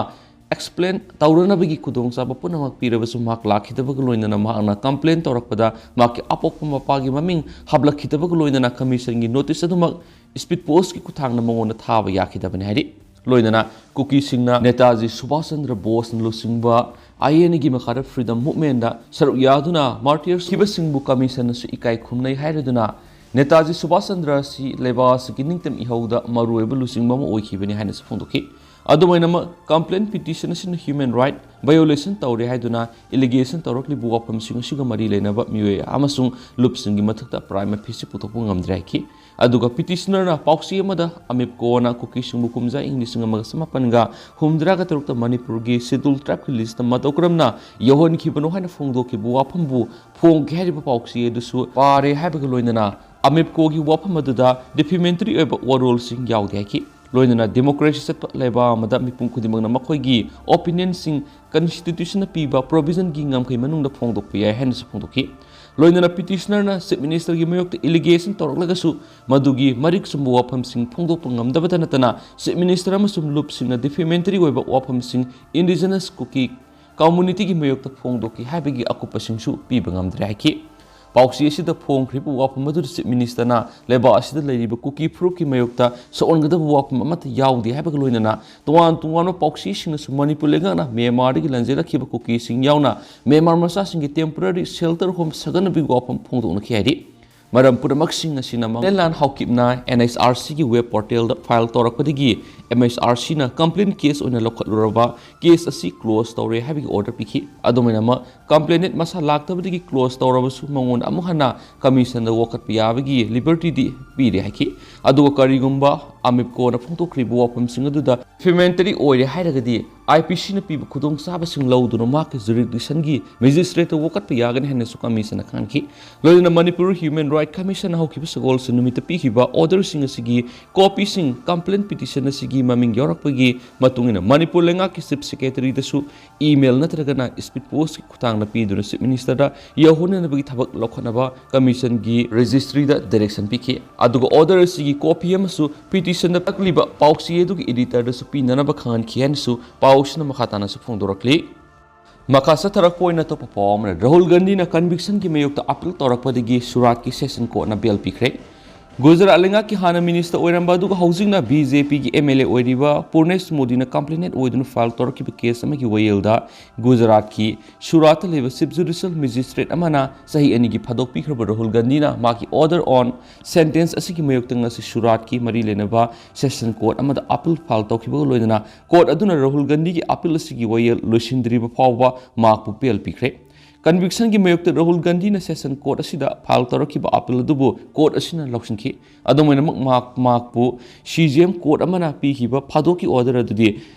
ꯑꯦꯛꯁꯄ꯭ꯂꯦꯟ ꯇꯧꯔꯅꯕꯒꯤ ꯈꯨꯗꯣꯡꯆꯥꯕ ꯄꯨꯝꯅꯃꯛ ꯄꯤꯔꯕꯁꯨ ꯃꯍꯥꯛ ꯂꯥꯛꯈꯤꯗꯕꯒ ꯂꯣꯏꯅꯅ ꯃꯍꯥꯛꯅ ꯀꯝꯄ꯭ꯂꯦꯟ ꯇꯧꯔꯛꯄꯗ ꯃꯍꯥꯛꯀꯤ ꯑꯄꯣꯛꯄ ꯃꯄꯥꯒꯤ ꯃꯃꯤꯡ ꯍꯥꯞꯂꯛꯈꯤꯗꯕꯒ ꯂꯣꯏꯅꯅ ꯀꯃꯤꯁꯟꯒꯤ ꯅꯣꯇꯤꯁ ꯑꯗꯨꯃꯛ ꯁ꯭ꯄꯤꯗ ꯄꯣꯁ꯭ꯠꯀꯤ ꯈꯨꯠꯊꯥꯡꯗ ꯃꯉꯣꯟꯗ ꯊꯥꯕ ꯌꯥꯈꯤꯗꯕꯅꯤ ꯍꯥꯏꯔꯤ꯫ ꯂꯣꯏꯅꯅ ꯀꯨꯀꯤꯁꯤꯡꯅ ꯅꯦꯇꯥꯖꯤ ꯁꯨꯚꯥꯁ ꯆꯟꯗ꯭ꯔ ꯕꯣꯁꯅ ꯂꯨꯆꯤꯡꯕ ꯑꯥꯏ ꯑꯦꯟ ꯑꯦꯒꯤ ꯃꯈꯥꯗ ꯐ꯭ꯔꯤꯗꯝ ꯃꯨꯚꯃꯦꯟꯗ ꯁꯔꯨꯛ ꯌꯥꯗꯨꯅ ꯃꯥꯔꯇꯤꯌꯔꯁ ꯊꯤꯕꯁꯤꯡꯕꯨ ꯀꯃꯤꯁꯟꯅꯁꯨ ꯏꯀꯥꯏ ꯈꯨꯝꯅꯩ ꯍꯥꯏꯔꯗꯨꯅ ꯅꯦꯇꯥꯖꯤ ꯁꯨꯚꯥꯁ ꯆꯟꯗ꯭ꯔ ꯑꯁꯤ ꯂꯩꯕꯥꯛ ꯑꯁꯤꯒꯤ ꯅꯤꯡꯇꯝ ꯏꯍꯧꯗ ꯃꯔꯨꯑꯣꯏꯕ ꯂꯨꯆꯤꯡꯕ ꯑꯃ ꯑꯣꯏꯈꯤꯕꯅꯤ ꯍꯥꯏꯅꯁꯨ ꯐꯣꯡꯗꯣꯛꯈꯤ꯫ ꯑꯗꯨꯃꯥꯏꯅꯃꯛ, complaint petition ꯑꯁꯤꯅ human right violation ꯇꯧꯔꯦ ꯍꯥꯏꯗꯨꯅ allegation ꯇꯧꯔꯛꯂꯤꯕ ꯋꯥꯐꯝꯁꯤꯡ ꯑꯁꯤꯒ ꯃꯔꯤ ꯂꯩꯅꯕ ꯃꯤꯑꯣꯏ ꯑꯃꯁꯨꯡ ꯂꯨꯞꯁꯤꯡꯒꯤ ꯃꯊꯛꯇ prima facie ꯄꯨꯊꯣꯛꯄ ꯉꯝꯗ꯭ꯔꯦ ꯍꯥꯏꯈꯤ꯫ ꯑꯗꯨꯒ petitionerꯅ ꯄꯥꯎꯆꯦ ꯑꯃꯗ AMEPCOꯅ ꯀꯨꯀꯤꯁꯤꯡꯕꯨ ꯀꯨꯝꯖꯥ ꯏꯪ ꯂꯤꯁꯤꯡ ꯑꯃꯒ ꯆꯃꯥꯄꯟꯒ ꯍꯨꯝꯗ꯭ꯔꯥꯒ ꯇꯔꯨꯛꯇ ꯃꯅꯤꯄꯨꯔꯒꯤ Scheduled Tribeꯀꯤ listꯇ ꯃꯇꯧ ꯀꯔꯝꯅ ꯌꯧꯍꯟꯈꯤꯕꯅꯣ ꯍꯥꯏꯅ ꯐꯣꯡꯗꯣꯛꯈꯤꯕ ꯋꯥꯐꯝꯕꯨ ꯐꯣꯡꯈꯤ ꯍꯥꯏꯔꯤꯕ ꯄꯥꯎꯆꯦ ꯑꯗꯨꯁꯨ ꯄꯥꯔꯦ ꯍꯥꯏꯕꯒ ꯂꯣꯏꯅꯅ AMEPCOꯒꯤ ꯋꯥꯐꯝ ꯑꯗꯨꯗ defamatory ꯑꯣꯏꯕ ꯋꯥꯔꯣꯜꯁꯤꯡ ꯌꯥꯎꯗꯦ ꯍꯥꯏꯈꯤ꯫ ꯂꯣꯏꯅꯅ democracy ꯆꯠꯄ ꯂꯩꯕꯥꯛ ꯑꯃꯗ ꯃꯤꯄꯨꯝ ꯈꯨꯗꯤꯡꯃꯛꯅ ꯃꯈꯣꯏꯒꯤ opinionꯁꯤꯡ constitutionꯅ ꯄꯤꯕ provisionꯒꯤ ꯉꯝꯈꯩ ꯃꯅꯨꯡꯗ ꯐꯣꯡꯗꯣꯛꯄ ꯌꯥꯏ ꯍꯥꯏꯅꯁꯨ ꯐꯣꯡꯗꯣꯛꯈꯤ꯫ ꯂꯣꯏꯅꯅ petitionerꯅ Chief Ministerꯒꯤ ꯃꯥꯌꯣꯛꯇ allegation ꯇꯧꯔꯛꯂꯒꯁꯨ ꯃꯗꯨꯒꯤ ꯃꯔꯤꯛ ꯆꯨꯝꯕ ꯋꯥꯐꯝꯁꯤꯡ ꯐꯣꯡꯗꯣꯛꯄ ꯉꯝꯗꯕꯇ ꯅꯠꯇꯅ Chief Minister ꯑꯃꯁꯨꯡ ꯂꯨꯞꯁꯤꯡꯅ defamatory ꯑꯣꯏꯕ ꯋꯥꯐꯝꯁꯤꯡ indigenous Kuki communityꯒꯤ ꯃꯥꯌꯣꯛꯇ ꯐꯣꯡꯗꯣꯛꯈꯤ ꯍꯥꯏꯕꯒꯤ ꯑꯀꯨꯞꯄꯁꯤꯡꯁꯨ ꯄꯤꯕ ꯉꯝꯗ꯭ꯔꯦ ꯍꯥꯏꯈꯤ꯫ ꯄꯥꯎꯆꯦ ꯑꯁꯤꯗ ꯐꯣꯡꯈ꯭ꯔꯤꯕ ꯋꯥꯐꯝ ꯑꯗꯨꯗ Chief Ministerꯅ ꯂꯩꯕꯥꯛ ꯑꯁꯤꯗ ꯂꯩꯔꯤꯕ ꯀꯨꯀꯤ ꯐꯨꯔꯨꯞꯀꯤ ꯃꯥꯌꯣꯛꯇ ꯁꯣꯛꯍꯟꯒꯗꯕ ꯋꯥꯐꯝ ꯑꯃꯠꯇ ꯌꯥꯎꯗꯦ ꯍꯥꯏꯕꯒ ꯂꯣꯏꯅꯅ ꯇꯣꯉꯥꯟ ꯇꯣꯉꯥꯟꯕ ꯄꯥꯎꯆꯦꯁꯤꯡꯅꯁꯨ ꯃꯅꯤꯄꯨꯔ ꯂꯩꯉꯥꯛꯅ ꯃ꯭ꯌꯥꯟꯃꯥꯔꯗꯒꯤ ꯂꯥꯟꯖꯦꯜꯂꯛꯈꯤꯕ ꯀꯨꯀꯤꯁꯤꯡ ꯌꯥꯎꯅ ꯃ꯭ꯌꯥꯟꯃꯥꯔ ꯃꯆꯥꯁꯤꯡꯒꯤ temporary shelter home ꯁꯥꯒꯠꯅꯕꯒꯤ ꯋꯥꯐꯝ ꯐꯣꯡꯗꯣꯛꯅꯈꯤ ꯍꯥꯏꯔꯤ꯫ ꯃꯔꯝ ꯄꯨꯝꯅꯃꯛꯁꯤꯡ ꯑꯁꯤꯅ ꯃꯥꯡꯂꯦꯟꯂꯥꯟ ꯍꯥꯎꯀꯤꯞꯅ NHRCꯒꯤ web portalꯗ file ꯇꯧꯔꯛꯄꯗꯒꯤ NHRCꯅ complaint case ꯑꯣꯏꯅ ꯂꯧꯈꯠꯂꯨꯔꯕ case ꯑꯁꯤ close ꯇꯧꯔꯦ ꯍꯥꯏꯕꯒꯤ order ꯄꯤꯈꯤ꯫ ꯑꯗꯨꯃꯥꯏꯅꯃꯛ complainant ꯃꯁꯥ ꯂꯥꯛꯇꯕꯗꯒꯤ close ꯇꯧꯔꯕꯁꯨ ꯃꯉꯣꯟꯗ ꯑꯃꯨꯛ ꯍꯟꯅ commissionꯗ ꯋꯥꯀꯠꯄ ꯌꯥꯕꯒꯤ libertyꯗꯤ ꯄꯤꯔꯦ ꯍꯥꯏꯈꯤ꯫ ꯑꯗꯨꯒ ꯀꯔꯤꯒꯨꯝꯕ AMEPCOꯅ ꯐꯣꯡꯗꯣꯛꯈ꯭ꯔꯤꯕ ꯋꯥꯐꯝꯁꯤꯡ ꯑꯗꯨꯗ defamatory ꯑꯣꯏꯔꯦ ꯍꯥꯏꯔꯒꯗꯤ IPCꯅ ꯄꯤꯕ ꯈꯨꯗꯣꯡꯆꯥꯕꯁꯤꯡ ꯂꯧꯗꯨꯅ ꯃꯍꯥꯛꯀꯤ jurisdictionꯒꯤ magistrateꯇ ꯋꯥꯀꯠꯄ ꯌꯥꯒꯅꯤ ꯍꯥꯏꯅꯁꯨ commissionꯅ ꯈꯪꯍꯟꯈꯤ꯫ ꯂꯣꯏꯅꯅ Manipur Human Right Commissionꯅ ꯍꯧꯈꯤꯕ ꯁꯒꯣꯜꯁꯦꯟ ꯅꯨꯃꯤꯠꯇ ꯄꯤꯈꯤꯕ orderꯁꯤꯡ ꯑꯁꯤꯒꯤ copyꯁꯤꯡ complaint petition ꯑꯁꯤꯒꯤ ꯃꯃꯤꯡ ꯌꯥꯎꯔꯛꯄꯒꯤ ꯃꯇꯨꯡ ꯏꯟꯅ ꯃꯅꯤꯄꯨꯔ ꯂꯩꯉꯥꯛꯀꯤ Chief Secretaryꯗꯁꯨ email ꯅꯠꯇ꯭ꯔꯒꯅ speed postꯀꯤ ꯈꯨꯠꯊꯥꯡꯗ ꯄꯤꯗꯨꯅ Chief Ministerꯗ ꯌꯧꯍꯟꯅꯅꯕꯒꯤ ꯊꯕꯛ ꯂꯧꯈꯠꯅꯕ commissionꯒꯤ registryꯗ direction ꯄꯤꯈꯤ꯫ ꯑꯗꯨꯒ order ꯑꯁꯤꯒꯤ copy ꯑꯃꯁꯨ petitionꯗ ꯄꯛꯂꯤꯕ ꯄꯥꯎꯆꯦ ꯑꯗꯨꯒꯤ editorꯗꯁꯨ ꯄꯤꯅꯅꯕ ꯈꯪꯍꯟꯈꯤ ꯍꯥꯏꯅꯁꯨ ꯄꯥꯎꯁꯤꯅ ꯃꯈꯥ ꯇꯥꯅꯁꯨ ꯐꯣꯡꯗꯣꯔꯛꯂꯤ꯫ ꯃꯈꯥ ꯆꯠꯊꯔꯛꯄ ꯑꯣꯏꯅ ꯑꯇꯣꯞꯄ ꯄꯥꯎ ꯑꯃꯅ, ꯔꯥꯍꯨꯜ ꯒꯥꯟꯙꯤꯅ convictionꯒꯤ ꯃꯥꯌꯣꯛꯇ appeal ꯇꯧꯔꯛꯄꯗꯒꯤ ꯁꯨꯔꯥꯠꯀꯤ session courtꯅ bail ꯄꯤꯈ꯭ꯔꯦ꯫ ꯒꯨꯖꯔꯥꯠ ꯂꯩꯉꯥꯛꯀꯤ ꯍꯥꯟꯅ ꯃꯤꯅꯤꯁꯇꯔ ꯑꯣꯏꯔꯝꯕ ꯑꯗꯨꯒ ꯍꯧꯖꯤꯛꯅ ꯕꯤ ꯖꯦ ꯄꯤꯒꯤ ꯑꯦꯝ ꯑꯦꯜ ꯑꯦ ꯑꯣꯏꯔꯤꯕ ꯄꯨꯔꯅꯦꯁ ꯃꯣꯗꯤꯅ ꯀꯝꯄ꯭ꯂꯦꯅꯦꯟ ꯑꯣꯏꯗꯨꯅ ꯐꯥꯏꯜ ꯇꯧꯔꯛꯈꯤꯕ ꯀꯦꯁ ꯑꯃꯒꯤ ꯋꯥꯌꯦꯜꯗ ꯒꯨꯖꯔꯥꯠꯀꯤ ꯁꯨꯔꯥꯠꯇ ꯂꯩꯕ ꯆꯤꯐ ꯖꯨꯗꯤꯁꯤꯌꯦꯜ ꯃꯦꯖꯤꯁꯇ꯭ꯔꯦꯠ ꯑꯃꯅ ꯆꯍꯤ ꯑꯅꯤꯒꯤ ꯐꯥꯗꯣꯛꯄꯤꯈ꯭ꯔꯕ ꯔꯥꯍꯨꯜ ꯒꯥꯟꯙꯤꯅ ꯃꯍꯥꯛꯀꯤ ꯑꯣꯔꯗꯔ ꯑꯣꯟ ꯁꯦꯟꯇꯦꯟꯁ ꯑꯁꯤꯒꯤ ꯃꯥꯌꯣꯛꯇ ꯉꯁꯤ ꯁꯨꯔꯥꯠꯀꯤ ꯃꯔꯤ ꯂꯩꯅꯕ ꯁꯦꯁꯟ ꯀꯣꯔꯠ ꯑꯃꯗ ꯑꯄꯤꯜ ꯐꯥꯏꯜ ꯇꯧꯈꯤꯕꯒ ꯂꯣꯏꯅꯅ ꯀꯣꯔꯠ ꯑꯗꯨꯅ ꯔꯥꯍꯨꯜ ꯒꯥꯟꯙꯤꯒꯤ ꯑꯄꯤꯜ ꯑꯁꯤꯒꯤ ꯋꯥꯌꯦꯜ ꯂꯣꯏꯁꯤꯟꯗ꯭ꯔꯤꯕ ꯐꯥꯎꯕ ꯃꯍꯥꯛꯄꯨ ꯕꯦꯜ ꯄꯤꯈ꯭ꯔꯦ꯫ ꯀꯟꯚꯤꯛꯁꯟꯒꯤ ꯃꯥꯌꯣꯛꯇ ꯔꯥꯍꯨꯜ ꯒꯥꯟꯙꯤꯅ ꯁꯦꯁꯟ ꯀꯣꯔꯠ ꯑꯁꯤꯗ ꯐꯥꯏꯜ ꯇꯧꯔꯛꯈꯤꯕ ꯑꯄꯤꯜ ꯑꯗꯨꯕꯨ ꯀꯣꯔꯠ ꯑꯁꯤꯅ ꯂꯧꯁꯤꯟꯈꯤ꯫ ꯑꯗꯨꯝ ꯑꯣꯏꯅꯃꯛ ꯃꯍꯥꯛ, ꯃꯍꯥꯛꯄꯨ ꯁꯤ ꯖꯤ ꯑꯦꯝ ꯀꯣꯔꯠ ꯑꯃꯅ ꯄꯤꯈꯤꯕ ꯐꯥꯗꯣꯛꯀꯤ ꯑꯣꯔꯗꯔ ꯑꯗꯨꯗꯤ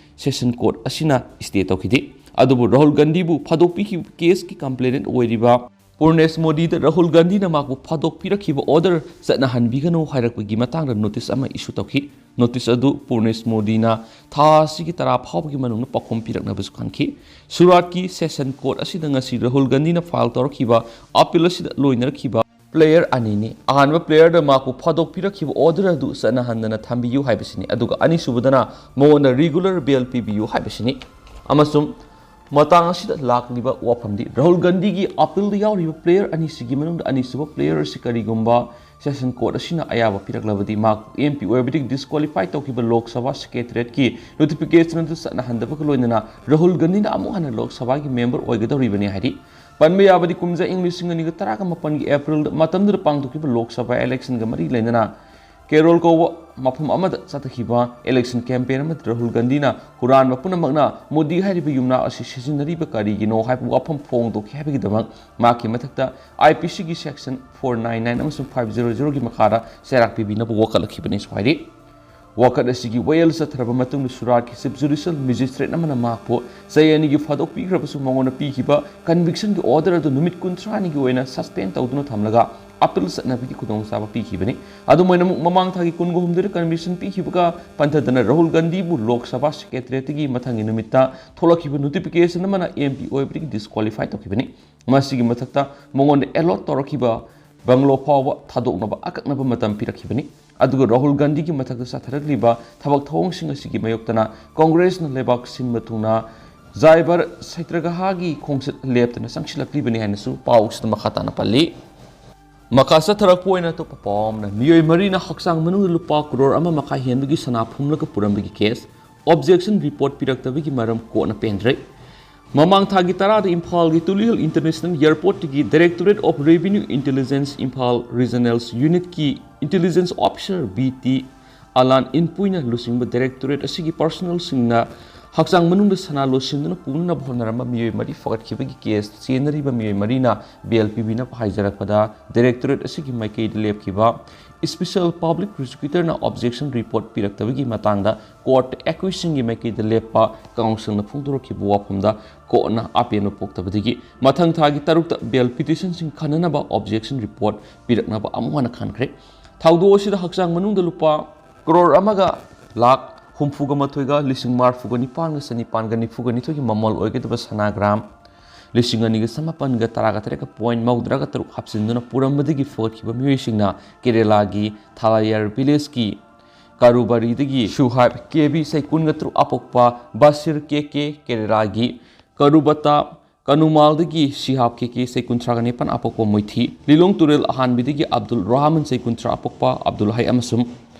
ꯁꯦꯁꯟ ꯀꯣꯔꯠ ꯑꯁꯤꯅ ꯁ꯭ꯇꯦ ꯇꯧꯈꯤꯗꯦ꯫ ꯑꯗꯨꯕꯨ ꯔꯥꯍꯨꯜ ꯒꯥꯟꯙꯤꯕꯨ ꯐꯥꯗꯣꯛꯄꯤꯈꯤꯕ ꯀꯦꯁꯀꯤ ꯀꯝꯄ꯭ꯂꯦꯅꯦꯟ ꯑꯣꯏꯔꯤꯕ ꯄꯨꯔꯅꯦꯁ ꯃꯣꯗꯤꯗ ꯔꯥꯍꯨꯜ ꯒꯥꯟꯙꯤꯅ ꯃꯍꯥꯛꯄꯨ ꯐꯥꯗꯣꯛꯄꯤꯔꯛꯈꯤꯕ ꯑꯣꯔꯗꯔ ꯆꯠꯅꯍꯟꯕꯤꯒꯅꯨ ꯍꯥꯏꯔꯛꯄꯒꯤ ꯃꯇꯥꯡꯗ ꯅꯣꯇꯤꯁ ꯑꯃ ꯏꯁꯨ ꯇꯧꯈꯤ꯫ ꯅꯣꯇꯤꯁ ꯑꯗꯨ ꯄꯨꯔꯅꯦꯁ ꯃꯣꯗꯤꯅ ꯊꯥ ꯑꯁꯤꯒꯤ ꯇꯔꯥ ꯐꯥꯎꯕꯒꯤ ꯃꯅꯨꯡꯗ ꯄꯥꯎꯈꯨꯝ ꯄꯤꯔꯛꯅꯕꯁꯨ ꯈꯟꯈꯤ꯫ ꯁꯨꯔꯥꯠꯀꯤ ꯁꯦꯁꯟ ꯀꯣꯔꯠ ꯑꯁꯤꯗ ꯉꯁꯤ ꯔꯥꯍꯨꯜ ꯒꯥꯟꯙꯤꯅ ꯐꯥꯏꯜ ꯇꯧꯔꯛꯈꯤꯕ ꯑꯄꯤꯜ ꯑꯁꯤꯗ ꯂꯣꯏꯅꯔꯛꯈꯤꯕ ꯄ꯭ꯂꯦꯌꯔ ꯑꯅꯤꯅꯤ꯫ ꯑꯍꯥꯟꯕ ꯄ꯭ꯂꯦꯌꯔꯗ ꯃꯍꯥꯛꯄꯨ ꯐꯥꯗꯣꯛꯄꯤꯔꯛꯈꯤꯕ ꯑꯣꯔꯗꯔ ꯑꯗꯨ ꯆꯠꯅꯍꯟꯗꯅ ꯊꯝꯕꯤꯌꯨ ꯍꯥꯏꯕꯁꯤꯅꯤ, ꯑꯗꯨꯒ ꯑꯅꯤꯁꯨꯕꯗꯅ ꯃꯉꯣꯟꯗ ꯔꯤꯒꯨꯂꯔ ꯕꯦꯜ ꯄꯤꯕꯤꯌꯨ ꯍꯥꯏꯕꯁꯤꯅꯤ꯫ ꯑꯃꯁꯨꯡ ꯃꯇꯥꯡ ꯑꯁꯤꯗ ꯂꯥꯛꯂꯤꯕ ꯋꯥꯐꯝꯗꯤ ꯔꯥꯍꯨꯜ ꯒꯥꯟꯙꯤꯒꯤ ꯑꯄꯤꯜꯗ ꯌꯥꯎꯔꯤꯕ ꯄ꯭ꯂꯦꯌꯔ ꯑꯅꯤꯁꯤꯒꯤ ꯃꯅꯨꯡꯗ ꯑꯅꯤꯁꯨꯕ ꯄ꯭ꯂꯦꯌꯔ ꯑꯁꯤ ꯀꯔꯤꯒꯨꯝꯕ ꯁꯦꯁꯟ ꯀꯣꯔꯠ ꯑꯁꯤꯅ ꯑꯌꯥꯕ ꯄꯤꯔꯛꯂꯕꯗꯤ ꯃꯍꯥꯛꯄꯨ ꯑꯦꯝ ꯄꯤ ꯑꯣꯏꯕꯗꯒꯤ ꯗꯤꯁꯀ꯭ꯋꯥꯂꯤꯐꯥꯏ ꯇꯧꯈꯤꯕ ꯂꯣꯛ ꯁꯚꯥ ꯁꯦꯀ꯭ꯔꯦꯇꯔꯤꯌꯦꯠꯀꯤ ꯅꯣꯇꯤꯐꯤꯀꯦꯁꯟ ꯑꯗꯨ ꯆꯠꯅꯍꯟꯗꯕꯒ ꯂꯣꯏꯅꯅ ꯔꯥꯍꯨꯜ ꯒꯥꯟꯙꯤꯅ ꯑꯃꯨꯛ ꯍꯟꯅ ꯂꯣꯛ ꯁꯚꯥꯒꯤ ꯃꯦꯝꯕꯔ ꯑꯣꯏꯒꯗꯧꯔꯤꯕꯅꯤ ꯍꯥꯏꯔꯤ꯫ ꯄꯟꯕ ꯌꯥꯕꯗꯤ ꯀꯨꯝꯖꯥ ꯏꯪ ꯂꯤꯁꯤꯡ ꯑꯅꯤꯒ ꯇꯔꯥꯒ ꯃꯥꯄꯟꯒꯤ ꯑꯦꯄ꯭ꯔꯤꯜꯗ ꯃꯇꯝꯗꯨꯗ ꯄꯥꯡꯊꯣꯛꯈꯤꯕ ꯂꯣꯛ ꯁꯚꯥ ꯏꯂꯦꯛꯁꯟꯒ ꯃꯔꯤ ꯂꯩꯅꯅ ꯀꯦꯔꯣꯜ ꯀꯧꯕ ꯃꯐꯝ ꯑꯃꯗ ꯆꯠꯊꯈꯤꯕ ꯏꯂꯦꯛꯁꯟ ꯀꯦꯝꯄꯦꯟ ꯑꯃꯗ ꯔꯥꯍꯨꯜ ꯒꯥꯟꯙꯤꯅ ꯍꯨꯔꯥꯟꯕ ꯄꯨꯝꯅꯃꯛꯅ ꯃꯣꯗꯤ ꯍꯥꯏꯔꯤꯕ ꯌꯨꯝꯅꯥꯛ ꯑꯁꯤ ꯁꯤꯖꯤꯟꯅꯔꯤꯕ ꯀꯔꯤꯒꯤꯅꯣ ꯍꯥꯏꯕ ꯋꯥꯐꯝ ꯐꯣꯡꯗꯣꯛꯈꯤ ꯍꯥꯏꯕꯒꯤꯗꯃꯛ ꯃꯍꯥꯛꯀꯤ ꯃꯊꯛꯇ ꯑꯥꯏ ꯄꯤ ꯁꯤꯒꯤ ꯁꯦꯛꯁꯟ ꯐꯣꯔ ꯅꯥꯏꯟ ꯅꯥꯏꯟ ꯑꯃꯁꯨꯡ ꯐꯥꯏꯚ ꯖꯦꯔꯣ ꯖꯦꯔꯣꯒꯤ ꯃꯈꯥꯗ ꯆꯩꯔꯥꯛ ꯄꯤꯕꯤꯅꯕ ꯋꯥꯀꯠꯂꯛꯈꯤꯕꯅꯤꯁꯨ ꯍꯥꯏꯔꯤ꯫ ꯋꯥꯀꯠ ꯑꯁꯤꯒꯤ ꯋꯥꯌꯦꯜ ꯆꯠꯊꯔꯕ ꯃꯇꯨꯡꯗ ꯁꯨꯔꯥꯠꯀꯤ ꯆꯤꯐ ꯖꯨꯗꯤꯁꯤꯌꯦꯜ ꯃꯦꯖꯤꯁꯇ꯭ꯔꯦꯠ ꯑꯃꯅ ꯃꯍꯥꯛꯄꯨ ꯆꯍꯤ ꯑꯅꯤꯒꯤ ꯐꯥꯗꯣꯛꯄꯤꯈ꯭ꯔꯕꯁꯨ ꯃꯉꯣꯟꯗ ꯄꯤꯈꯤꯕ ꯀꯟꯚꯤꯛꯁꯟꯒꯤ ꯑꯣꯔꯗꯔ ꯑꯗꯨ ꯅꯨꯃꯤꯠ ꯀꯨꯟꯊ꯭ꯔꯥꯅꯤꯒꯤ ꯑꯣꯏꯅ ꯁꯁꯄꯦꯟ ꯇꯧꯗꯨꯅ ꯊꯝꯂꯒ ꯑꯄꯤꯜ ꯆꯠꯅꯕꯒꯤ ꯈꯨꯗꯣꯡꯆꯥꯕ ꯄꯤꯈꯤꯕꯅꯤ꯫ ꯑꯗꯨꯝ ꯑꯣꯏꯅꯃꯛ ꯃꯃꯥꯡ ꯊꯥꯒꯤ ꯀꯨꯟꯒ ꯍꯨꯝꯗꯣꯏꯗ ꯀꯟꯚꯤꯛꯁꯟ ꯄꯤꯈꯤꯕꯒ ꯄꯟꯊꯗꯅ ꯔꯥꯍꯨꯜ ꯒꯥꯟꯙꯤꯕꯨ ꯂꯣꯛ ꯁꯚꯥ ꯁꯦꯀ꯭ꯔꯦꯇꯔꯤꯌꯦꯠꯇꯒꯤ ꯃꯊꯪꯒꯤ ꯅꯨꯃꯤꯠꯇ ꯊꯣꯛꯂꯛꯈꯤꯕ ꯅꯣꯇꯤꯐꯤꯀꯦꯁꯟ ꯑꯃꯅ ꯑꯦꯝ ꯄꯤ ꯑꯣꯏꯕꯗꯒꯤ ꯗꯤꯁꯀ꯭ꯋꯥꯂꯤꯐꯥꯏ ꯇꯧꯈꯤꯕꯅꯤ꯫ ꯃꯁꯤꯒꯤ ꯃꯊꯛꯇ ꯃꯉꯣꯟꯗ ꯑꯦꯂꯣꯠ ꯇꯧꯔꯛꯈꯤꯕ ꯕꯪꯒꯂꯣ ꯐꯥꯎꯕ ꯊꯥꯗꯣꯛꯅꯕ ꯑꯀꯛꯅꯕ ꯃꯇꯝ ꯄꯤꯔꯛꯈꯤꯕꯅꯤ꯫ ꯑꯗꯨꯒ ꯔꯥꯍꯨꯜ ꯒꯥꯟꯙꯤꯒꯤ ꯃꯊꯛꯇ ꯆꯠꯊꯔꯛꯂꯤꯕ ꯊꯕꯛ ꯊꯧꯑꯣꯡꯁꯤꯡ ꯑꯁꯤꯒꯤ ꯃꯥꯌꯣꯛꯇꯅ ꯀꯣꯡꯒ꯭ꯔꯦꯁꯅ ꯂꯩꯕꯥꯛ ꯁꯤꯟꯕ ꯊꯨꯡꯅ ꯖꯥꯏꯕꯔ ꯁꯩꯇ꯭ꯔꯒꯍꯥꯒꯤ ꯈꯣꯡꯆꯠ ꯂꯦꯞꯇꯅ ꯆꯪꯁꯤꯜꯂꯛꯂꯤꯕꯅꯤ ꯍꯥꯏꯅꯁꯨ ꯄꯥꯎ ꯑꯁꯤꯗ ꯃꯈꯥ ꯇꯥꯅ ꯄꯜꯂꯤ꯫ ꯃꯈꯥ ꯆꯠꯊꯔꯛꯄ ꯑꯣꯏꯅ ꯑꯇꯣꯞꯄ ꯄꯥꯎ ꯑꯃꯅ, ꯃꯤꯑꯣꯏ ꯃꯔꯤꯅ ꯍꯛꯆꯥꯡ ꯃꯅꯨꯡꯗ ꯂꯨꯄꯥ ꯀ꯭ꯔꯣꯔ ꯑꯃ ꯃꯈꯥꯏ ꯍꯦꯟꯕꯒꯤ ꯁꯅꯥ ꯐꯨꯝꯂꯒ ꯄꯨꯔꯝꯕꯒꯤ ꯀꯦꯁ, ꯑꯣꯕꯖꯦꯛꯁꯟ ꯔꯤꯄꯣꯔꯠ ꯄꯤꯔꯛꯇꯕꯒꯤ ꯃꯔꯝ ꯀꯣꯔꯠꯅ ꯄꯦꯟꯗ꯭ꯔꯦ꯫ ꯃꯃꯥꯡ ꯊꯥꯒꯤ ꯇꯔꯥꯗ ꯏꯝꯐꯥꯜꯒꯤ ꯇꯨꯂꯤꯍꯜ ꯏꯟꯇꯔꯅꯦꯁꯅꯦꯜ ꯑꯦꯌꯔꯄꯣꯔꯠꯇꯒꯤ directorate of revenue intelligence Imphal regional ꯌꯨꯅꯤꯠꯀꯤ intelligence officer B T Alan ꯏꯟꯄꯨꯏꯅ ꯂꯨꯆꯤꯡꯕ ꯗꯥꯏꯔꯦꯛꯇꯣꯔꯦꯠ ꯑꯁꯤꯒꯤ ꯄꯥꯔꯁꯣꯅꯦꯜꯁꯤꯡꯅ ꯍꯛꯆꯥꯡ ꯃꯅꯨꯡꯗ ꯁꯅꯥ ꯂꯣꯠꯁꯤꯟꯗꯨꯅ ꯄꯨꯅꯅꯕ ꯍꯣꯠꯅꯔꯝꯕ ꯃꯤꯑꯣꯏ ꯃꯔꯤ ꯐꯒꯠꯈꯤꯕꯒꯤ ꯀꯦꯁ ꯆꯦꯟꯅꯔꯤꯕ ꯃꯤꯑꯣꯏ ꯃꯔꯤꯅ ꯕꯦꯜ ꯄꯤꯕꯤꯅꯕ ꯍꯥꯏꯖꯔꯛꯄꯗ, ꯗꯥꯏꯔꯦꯛꯇꯣꯔꯦꯠ ꯑꯁꯤꯒꯤ ꯃꯥꯏꯀꯩꯗ ꯂꯦꯞꯈꯤꯕ ꯏꯁꯄꯤꯁꯦꯜ ꯄꯕ꯭ꯂꯤꯛ ꯄ꯭ꯔꯣꯁꯤꯀ꯭ꯌꯨꯇꯔꯅ ꯑꯣꯕꯖꯦꯛꯁꯟ ꯔꯤꯄꯣꯔꯠ ꯄꯤꯔꯛꯇꯕꯒꯤ ꯃꯇꯥꯡꯗ ꯀꯣꯔꯠ ꯑꯦꯀ꯭ꯌꯨꯖꯁꯤꯡꯒꯤ ꯃꯥꯏꯀꯩꯗ ꯂꯦꯞꯄ ꯀꯥꯎꯟꯁꯤꯜꯅ ꯐꯣꯡꯗꯣꯔꯛꯈꯤꯕ ꯋꯥꯐꯝꯗ ꯀꯣꯔꯠꯅ ꯑꯄꯦꯟꯕ ꯄꯣꯛꯇꯕꯗꯒꯤ ꯃꯊꯪ ꯊꯥꯒꯤ ꯇꯔꯨꯛꯇ ꯕꯦꯜ ꯄꯤꯇꯤꯁꯟꯁꯤꯡ ꯈꯟꯅꯅꯕ ꯑꯣꯕꯖꯦꯛꯁꯟ ꯔꯤꯄꯣꯔꯠ ꯄꯤꯔꯛꯅꯕ ꯑꯃꯨꯛ ꯍꯟꯅ ꯈꯟꯈ꯭ꯔꯦ꯫ ꯊꯧꯗꯣꯛ ꯑꯁꯤꯗ ꯍꯛꯆꯥꯡ ꯃꯅꯨꯡꯗ ꯂꯨꯄꯥ ꯀ꯭ꯔꯣꯔ ꯑꯃꯒ ꯂꯥꯈ ꯍꯨꯝꯐꯨꯒ ꯃꯥꯊꯣꯏꯒ ꯂꯤꯁꯤꯡ ꯃꯔꯤꯐꯨꯒ ꯅꯤꯄꯥꯟꯒ ꯆꯅꯤꯄꯥꯟꯒ ꯅꯤꯐꯨꯒ ꯅꯤꯊꯣꯏꯒꯤ ꯃꯃꯜ ꯑꯣꯏꯒꯗꯕ ꯁꯅꯥ ꯒ꯭ꯔꯥꯝ ꯂꯤꯁꯤꯡ ꯑꯅꯤꯒ ꯆꯃꯥꯄꯟꯒ ꯇꯔꯥꯒ ꯇꯔꯦꯠꯀ ꯄꯣꯏꯟ ꯃꯧꯗ꯭ꯔꯥꯒ ꯇꯔꯨꯛ ꯍꯥꯞꯆꯤꯟꯗꯨꯅ ꯄꯨꯔꯝꯕꯗꯒꯤ ꯐꯒꯠꯈꯤꯕ ꯃꯤꯑꯣꯏꯁꯤꯡꯅ ꯀꯦꯔꯦꯂꯥꯒꯤ ꯊꯥꯂꯥꯌꯥꯔ ꯚꯤꯂꯦꯖꯀꯤ ꯀꯥꯔꯨꯕꯥꯔꯤꯗꯒꯤ ꯁꯨꯍꯥꯏꯕ ꯀꯦ ꯕꯤ ꯆꯍꯤ ꯀꯨꯟꯒ ꯇꯔꯨꯛ ꯑꯄꯣꯛꯄ ꯕꯥꯁꯤꯔ ꯀꯦ ꯀꯦ, ꯀꯦꯔꯦꯂꯥꯒꯤ ꯀꯔꯨꯕꯇꯥ ꯀꯅꯨꯃꯥꯜꯗꯒꯤ ꯁꯤꯍꯥꯕ ꯀꯦ ꯀꯦ ꯆꯍꯤ ꯀꯨꯟꯊ꯭ꯔꯥꯒ ꯅꯤꯄꯥꯟ ꯑꯄꯣꯛꯄ ꯃꯣꯏꯊꯤ, ꯂꯤꯂꯣꯡ ꯇꯨꯔꯦꯜ ꯑꯍꯥꯟꯕꯤꯗꯒꯤ ꯑꯕꯗꯨꯜ ꯔꯍꯃꯟ ꯆꯍꯤ ꯀꯨꯟꯊ꯭ꯔꯥ ꯑꯄꯣꯛꯄ ꯑꯕꯗꯨꯜ ꯍꯩ ꯑꯃꯁꯨꯡ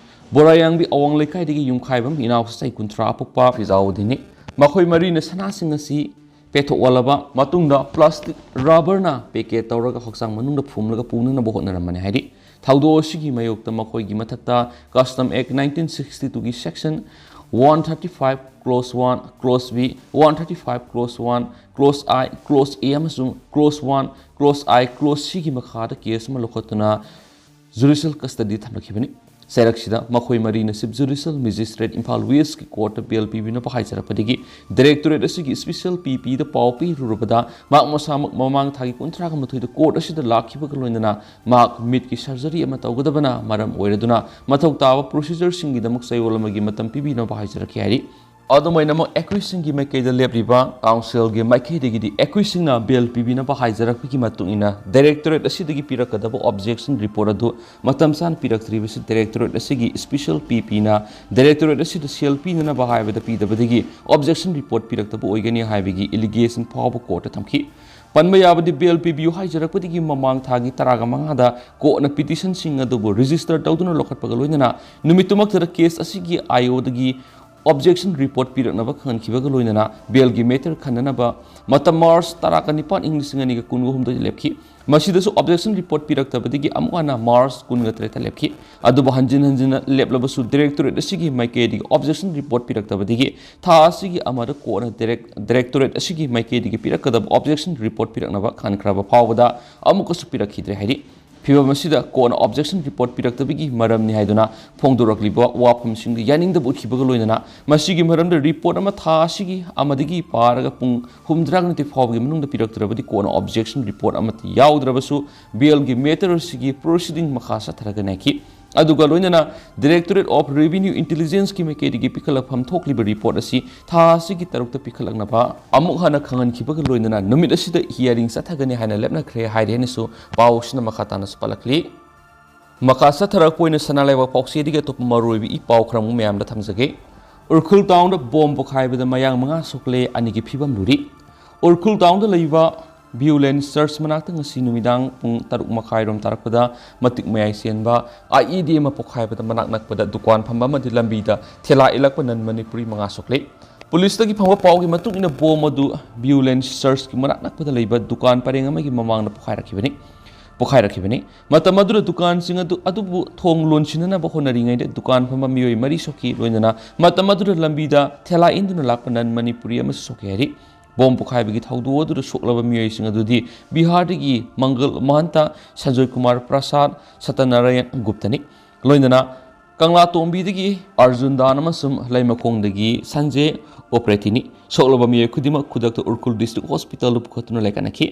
ꯕꯣꯔꯥꯌꯥꯡꯕꯤ ꯑꯋꯥꯡ ꯂꯩꯀꯥꯏꯗꯒꯤ ꯌꯨꯝꯈꯥꯏꯕꯝ ꯏꯅꯥꯎꯁ ꯆꯍꯤ ꯀꯨꯟꯊ꯭ꯔꯥ ꯑꯄꯣꯛꯄ ꯐꯤꯖꯥꯎꯗꯤꯟꯅꯤ꯫ ꯃꯈꯣꯏ ꯃꯔꯤꯅ ꯁꯅꯥꯁꯤꯡ ꯑꯁꯤ ꯄꯦꯊꯣꯛꯍꯜꯂꯕ ꯃꯇꯨꯡꯗ ꯄ꯭ꯂꯥꯁꯇꯤꯛ ꯔꯕꯔꯅ ꯄꯦꯀꯦꯠ ꯇꯧꯔꯒ ꯍꯛꯆꯥꯡ ꯃꯅꯨꯡꯗ ꯐꯨꯝꯂꯒ ꯄꯨꯅꯅꯕ ꯍꯣꯠꯅꯔꯝꯕꯅꯤ ꯍꯥꯏꯔꯤ꯫ ꯊꯧꯗꯣꯛ ꯑꯁꯤꯒꯤ ꯃꯥꯌꯣꯛꯇ ꯃꯈꯣꯏꯒꯤ ꯃꯊꯛꯇ ꯀꯁꯇꯝ ꯑꯦꯛ ꯅꯥꯏꯟꯇꯤꯟ ꯁꯤꯛꯁꯇꯤ ꯇꯨꯒꯤ section one thirty five clause one, clause B, one thirty five clause one, clause I, clause A ꯑꯃꯁꯨꯡ clause one, clause I, clause ꯁꯤꯒꯤ ꯃꯈꯥꯗ ꯀꯦꯁ ꯑꯃ ꯂꯧꯈꯠꯇꯨꯅ ꯖꯨꯗꯤꯁꯤꯌꯦꯜ ꯀꯁꯇꯗꯤ ꯊꯝꯂꯛꯈꯤꯕꯅꯤ꯫ ꯆꯩꯔꯛꯁꯤꯗ ꯃꯈꯣꯏ ꯃꯔꯤꯅ ꯆꯤꯐ ꯖꯨꯗꯤꯁꯤꯌꯦꯜ ꯃꯦꯖꯤꯁꯇ꯭ꯔꯦꯠ ꯏꯝꯐꯥꯜ ꯋꯦꯁꯀꯤ ꯀꯣꯔꯠꯇ ꯕꯦꯜ ꯄꯤꯕꯤꯅꯕ ꯍꯥꯏꯖꯔꯛꯄꯗꯒꯤ ꯗꯥꯏꯔꯦꯛꯇꯣꯔꯦꯠ ꯑꯁꯤꯒꯤ ꯏꯁꯄꯤꯁꯦꯜ ꯄꯤ ꯄꯤꯗ ꯄꯥꯎ ꯄꯤꯔꯨꯔꯕꯗ ꯃꯍꯥꯛ ꯃꯁꯥꯃꯛ ꯃꯃꯥꯡ ꯊꯥꯒꯤ ꯀꯨꯟꯊ꯭ꯔꯥꯒ ꯃꯥꯊꯣꯏꯗ ꯀꯣꯔꯠ ꯑꯁꯤꯗ ꯂꯥꯛꯈꯤꯕꯒ ꯂꯣꯏꯅꯅ ꯃꯍꯥꯛ ꯃꯤꯠꯀꯤ ꯁꯔꯖꯔꯤ ꯑꯃ ꯇꯧꯒꯗꯕꯅ ꯃꯔꯝ ꯑꯣꯏꯔꯗꯨꯅ ꯃꯊꯧ ꯇꯥꯕ ꯄ꯭ꯔꯣꯁꯤꯖꯔꯁꯤꯡꯒꯤꯗꯃꯛ ꯆꯌꯣꯜ ꯑꯃꯒꯤ ꯃꯇꯝ ꯄꯤꯕꯤꯅꯕ ꯍꯥꯏꯖꯔꯛꯈꯤ ꯍꯥꯏꯔꯤ꯫ ꯑꯗꯨꯝ ꯑꯣꯏꯅꯃꯛ, ꯑꯦꯀ꯭ꯌꯨꯖꯁꯤꯡꯒꯤ ꯃꯥꯏꯀꯩꯗ ꯂꯦꯞꯂꯤꯕ ꯀꯥꯎꯟꯁꯤꯜꯒꯤ ꯃꯥꯏꯀꯩꯗꯒꯤꯗꯤ ꯑꯦꯀ꯭ꯌꯨꯖꯁꯤꯡꯅ ꯕꯦꯜ ꯄꯤꯕꯤꯅꯕ ꯍꯥꯏꯖꯔꯛꯄꯒꯤ ꯃꯇꯨꯡ ꯏꯟꯅ ꯗꯥꯏꯔꯦꯛꯇꯣꯔꯦꯠ ꯑꯁꯤꯗꯒꯤ ꯄꯤꯔꯛꯀꯗꯕ ꯑꯣꯕꯖꯦꯛꯁꯟ ꯔꯤꯄꯣꯔꯠ ꯑꯗꯨ ꯃꯇꯝ ꯆꯥꯅ ꯄꯤꯔꯛꯇ꯭ꯔꯤꯕꯁꯤ ꯗꯥꯏꯔꯦꯛꯇꯣꯔꯦꯠ ꯑꯁꯤꯒꯤ ꯏꯁꯄꯤꯁꯦꯜ ꯄꯤ ꯄꯤꯅ ꯗꯥꯏꯔꯦꯛꯇꯣꯔꯦꯠ ꯑꯁꯤꯗ ꯁꯦꯜ ꯄꯤꯅꯅꯕ ꯍꯥꯏꯕꯗ ꯄꯤꯗꯕꯗꯒꯤ ꯑꯣꯕꯖꯦꯛꯁꯟ ꯔꯤꯄꯣꯔꯠ ꯄꯤꯔꯛꯇꯕ ꯑꯣꯏꯒꯅꯤ ꯍꯥꯏꯕꯒꯤ ꯑꯦꯂꯤꯒꯦꯁꯟ ꯐꯥꯎꯕ ꯀꯣꯔꯠꯇ ꯊꯝꯈꯤ꯫ ꯄꯟꯕ ꯌꯥꯕꯗꯤ, ꯕꯦꯜ ꯄꯤꯕꯤꯌꯨ ꯍꯥꯏꯖꯔꯛꯄꯗꯒꯤ ꯃꯃꯥꯡ ꯊꯥꯒꯤ ꯇꯔꯥꯒ ꯃꯉꯥꯗ ꯀꯣꯔꯠꯅ ꯄꯤꯇꯤꯁꯟꯁꯤꯡ ꯑꯗꯨꯕꯨ ꯔꯦꯖꯤꯁꯇꯔ ꯇꯧꯗꯨꯅ ꯂꯧꯈꯠꯄꯒ ꯂꯣꯏꯅꯅ ꯅꯨꯃꯤꯠꯇꯨꯃꯛꯇꯗ ꯀꯦꯁ ꯑꯁꯤꯒꯤ ꯑꯥꯏ ꯑꯣꯗꯒꯤ ꯑꯣꯕꯖꯦꯛꯁꯟ ꯔꯤꯄꯣꯔꯠ ꯄꯤꯔꯛꯅꯕ ꯈꯪꯍꯟꯈꯤꯕꯒ ꯂꯣꯏꯅꯅ ꯕꯦꯜꯒꯤ ꯃꯦꯇꯔ ꯈꯟꯅꯅꯕ ꯃꯇꯝ ꯃꯥꯔꯆ ꯇꯔꯥꯒ ꯅꯤꯄꯥꯟ, ꯏꯪ ꯂꯤꯁꯤꯡ ꯑꯅꯤꯒ ꯀꯨꯟꯒ ꯍꯨꯝꯗꯣꯏꯗ ꯂꯦꯞꯈꯤ꯫ ꯃꯁꯤꯗꯁꯨ ꯑꯣꯕꯖꯦꯛꯁꯟ ꯔꯤꯄꯣꯔꯠ ꯄꯤꯔꯛꯇꯕꯗꯒꯤ ꯑꯃꯨꯛ ꯍꯟꯅ ꯃꯥꯔꯆ ꯀꯨꯟꯒ ꯇꯔꯦꯠꯇ ꯂꯦꯞꯈꯤ꯫ ꯑꯗꯨꯕꯨ ꯍꯟꯖꯤꯟ ꯍꯟꯖꯤꯟꯅ ꯂꯦꯞꯂꯕꯁꯨ ꯗꯥꯏꯔꯦꯛꯇꯣꯔꯦꯠ ꯑꯁꯤꯒꯤ ꯃꯥꯏꯀꯩꯗꯒꯤ ꯑꯣꯕꯖꯦꯛꯁꯟ ꯔꯤꯄꯣꯔꯠ ꯄꯤꯔꯛꯇꯕꯗꯒꯤ ꯊꯥ ꯑꯁꯤꯒꯤ ꯑꯃꯗ ꯀꯣꯔꯠꯅ ꯗꯥꯏꯔꯦꯛ-, ꯗꯥꯏꯔꯦꯛꯇꯣꯔꯦꯠ ꯑꯁꯤꯒꯤ ꯃꯥꯏꯀꯩꯗꯒꯤ ꯄꯤꯔꯛꯀꯗꯕ ꯑꯣꯕꯖꯦꯛꯁꯟ ꯔꯤꯄꯣꯔꯠ ꯄꯤꯔꯛꯅꯕ ꯈꯟꯈ꯭ꯔꯕ ꯐꯥꯎꯕꯗ ꯑꯃꯨꯛꯀꯁꯨ ꯄꯤꯔꯛꯈꯤꯗ꯭ꯔꯦ ꯍꯥꯏꯔꯤ꯫ ꯐꯤꯚꯝ ꯑꯁꯤꯗ ꯀꯣꯔꯠꯅ ꯑꯣꯕꯖꯦꯛꯁꯟ ꯔꯤꯄꯣꯔꯠ ꯄꯤꯔꯛꯇꯕꯒꯤ ꯃꯔꯝꯅꯤ ꯍꯥꯏꯗꯨꯅ ꯐꯣꯡꯗꯣꯔꯛꯂꯤꯕ ꯋꯥꯐꯝꯁꯤꯡꯗ ꯌꯥꯅꯤꯡꯗꯕ ꯎꯠꯈꯤꯕꯒ ꯂꯣꯏꯅꯅ ꯃꯁꯤꯒꯤ ꯃꯔꯝꯗ ꯔꯤꯄꯣꯔꯠ ꯑꯃ ꯊꯥ ꯑꯁꯤꯒꯤ ꯑꯃꯗꯒꯤ ꯄꯥꯔꯒ ꯄꯨꯡ ꯍꯨꯝꯐꯨꯇꯔꯥꯒ ꯅꯤꯊꯣꯏ ꯐꯥꯎꯕꯒꯤ ꯃꯅꯨꯡꯗ ꯄꯤꯔꯛꯇ꯭ꯔꯕꯗꯤ ꯀꯣꯔꯠꯅ ꯑꯣꯕꯖꯦꯛꯁꯟ ꯔꯤꯄꯣꯔꯠ ꯑꯃꯠꯇ ꯌꯥꯎꯗ꯭ꯔꯕꯁꯨ ꯕꯦꯜꯒꯤ ꯃꯦꯇꯔ ꯑꯁꯤꯒꯤ ꯄ꯭ꯔꯣꯁꯤꯗꯤꯡ ꯃꯈꯥ ꯆꯠꯊꯔꯒꯅꯤ ꯍꯥꯏꯈꯤ꯫ ꯑꯗꯨꯒ ꯂꯣꯏꯅꯅ Directorate of Revenue Intelligenceꯀꯤ ꯃꯥꯏꯀꯩꯗꯒꯤ ꯄꯤꯈꯠꯂꯛꯐꯝ ꯊꯣꯛꯂꯤꯕ ꯔꯤꯄꯣꯔꯠ ꯑꯁꯤ ꯊꯥ ꯑꯁꯤꯒꯤ ꯇꯔꯨꯛꯇ ꯄꯤꯈꯠꯂꯛꯅꯕ ꯑꯃꯨꯛ ꯍꯟꯅ ꯈꯪꯍꯟꯈꯤꯕꯒ ꯂꯣꯏꯅꯅ ꯅꯨꯃꯤꯠ ꯑꯁꯤꯗ ꯍꯤꯌꯥꯔꯤꯡ ꯆꯠꯊꯒꯅꯤ ꯍꯥꯏꯅ ꯂꯦꯞꯅꯈ꯭ꯔꯦ ꯍꯥꯏꯔꯤ ꯍꯥꯏꯅꯁꯨ ꯄꯥꯎ ꯑꯁꯤꯅ ꯃꯈꯥ ꯇꯥꯅꯁꯨ ꯄꯜꯂꯛꯂꯤ꯫ ꯃꯈꯥ ꯆꯠꯊꯔꯛꯄ ꯑꯣꯏꯅ ꯁꯅꯥ ꯂꯩꯕꯥꯛ ꯄꯥꯎꯆꯦꯗꯒꯤ ꯑꯇꯣꯞꯄ ꯃꯔꯨꯑꯣꯏꯕ ꯏ ꯄꯥꯎ ꯈꯔ ꯑꯃꯨꯛ ꯃꯌꯥꯝꯗ ꯊꯝꯖꯒꯦ꯫ ꯎꯔꯈꯨꯜ ꯇꯥꯎꯟꯗ ꯕꯣꯝ ꯄꯣꯈꯥꯏꯕꯗ ꯃꯌꯥꯡ ꯃꯉꯥ ꯁꯣꯛꯂꯦ, ꯑꯅꯤꯒꯤ ꯐꯤꯕꯝ ꯂꯨꯔꯤ꯫ ꯎꯔꯈꯨꯜ ꯇꯥꯎꯟꯗ ꯂꯩꯕ ꯚꯤꯌꯨꯂꯦꯟꯁ ꯆꯔꯆ ꯃꯅꯥꯛꯇ ꯉꯁꯤ ꯅꯨꯃꯤꯗꯥꯡ ꯄꯨꯡ ꯇꯔꯨꯛ ꯃꯈꯥꯏꯔꯣꯝ ꯇꯥꯔꯛꯄꯗ ꯃꯇꯤꯛ ꯃꯌꯥꯏ ꯆꯦꯟꯕ ꯑꯥꯏ ꯏ ꯗꯤ ꯑꯃ ꯄꯣꯈꯥꯏꯕꯗ ꯃꯅꯥꯛ ꯅꯛꯄꯗ ꯗꯨꯀꯥꯟ ꯐꯝꯕ ꯑꯃꯗꯤ ꯂꯝꯕꯤꯗ ꯊꯦꯂꯥ ꯏꯜꯂꯛꯄ ꯅꯟ ꯃꯅꯤꯄꯨꯔꯤ ꯃꯉꯥ ꯁꯣꯛꯂꯦ꯫ ꯄꯨꯂꯤꯁꯇꯒꯤ ꯐꯪꯕ ꯄꯥꯎꯒꯤ ꯃꯇꯨꯡ ꯏꯟꯅ ꯕꯣꯝ ꯑꯗꯨ ꯚꯤꯌꯨꯂꯦꯟꯁ ꯆꯔꯆꯀꯤ ꯃꯅꯥꯛ ꯅꯛꯄꯗ ꯂꯩꯕ ꯗꯨꯀꯥꯟ ꯄꯔꯦꯡ ꯑꯃꯒꯤ ꯃꯃꯥꯡꯗ ꯄꯣꯈꯥꯏꯔꯛꯈꯤꯕꯅꯤ꯫ ꯄꯣꯈꯥꯏꯔꯛꯈꯤꯕꯅꯤ꯫ ꯃꯇꯝ ꯑꯗꯨꯗ ꯗꯨꯀꯥꯟꯁꯤꯡ ꯑꯗꯨ, ꯑꯗꯨꯕꯨ ꯊꯣꯡ ꯂꯣꯟꯁꯤꯟꯅꯅꯕ ꯍꯣꯠꯅꯔꯤꯉꯩꯗ ꯗꯨꯀꯥꯟ ꯐꯝꯕ ꯃꯤꯑꯣꯏ ꯃꯔꯤ ꯁꯣꯛꯈꯤ꯫ ꯂꯣꯏꯅꯅ ꯃꯇꯝ ꯑꯗꯨꯗ ꯂꯝꯕꯤꯗ ꯊꯦꯂꯥ ꯏꯟꯗꯨꯅ ꯂꯥꯛꯄ ꯅꯟ ꯃꯅꯤꯄꯨꯔꯤ ꯑꯃꯁꯨ ꯁꯣꯛꯈꯤ ꯍꯥꯏꯔꯤ꯫ ꯕꯣꯝ ꯄꯣꯈꯥꯏꯕꯒꯤ ꯊꯧꯗꯣꯛ ꯑꯗꯨꯗ ꯁꯣꯛꯂꯕ ꯃꯤꯑꯣꯏꯁꯤꯡ ꯑꯗꯨꯗꯤ ꯕꯤꯍꯥꯔꯗꯒꯤ ꯃꯪꯒꯜ ꯃꯍꯟꯇ, ꯁꯟꯖꯣꯏ ꯀꯨꯃꯥꯔ ꯄ꯭ꯔꯁꯥꯗ, ꯁꯇꯅꯥꯔꯥꯌꯟ ꯒꯨꯞꯇꯅꯤ꯫ ꯂꯣꯏꯅꯅ ꯀꯪꯂꯥꯇꯣꯡꯕꯤꯗꯒꯤ ꯑꯔꯖꯨꯟ ꯗꯥꯟ ꯑꯃꯁꯨꯡ ꯂꯩꯃꯈꯣꯡꯗꯒꯤ ꯁꯟꯖꯦ ꯎꯄ꯭ꯔꯦꯊꯤꯅꯤ꯫ ꯁꯣꯛꯂꯕ ꯃꯤꯑꯣꯏ ꯈꯨꯗꯤꯡꯃꯛ ꯈꯨꯗꯛꯇ ꯎꯔꯈꯨꯜ ꯗꯤꯁꯇ꯭ꯔꯤꯛ ꯍꯣꯁꯄꯤꯇꯥꯜꯗ ꯄꯨꯈꯠꯇꯨꯅ ꯂꯩꯀꯠꯅꯈꯤ꯫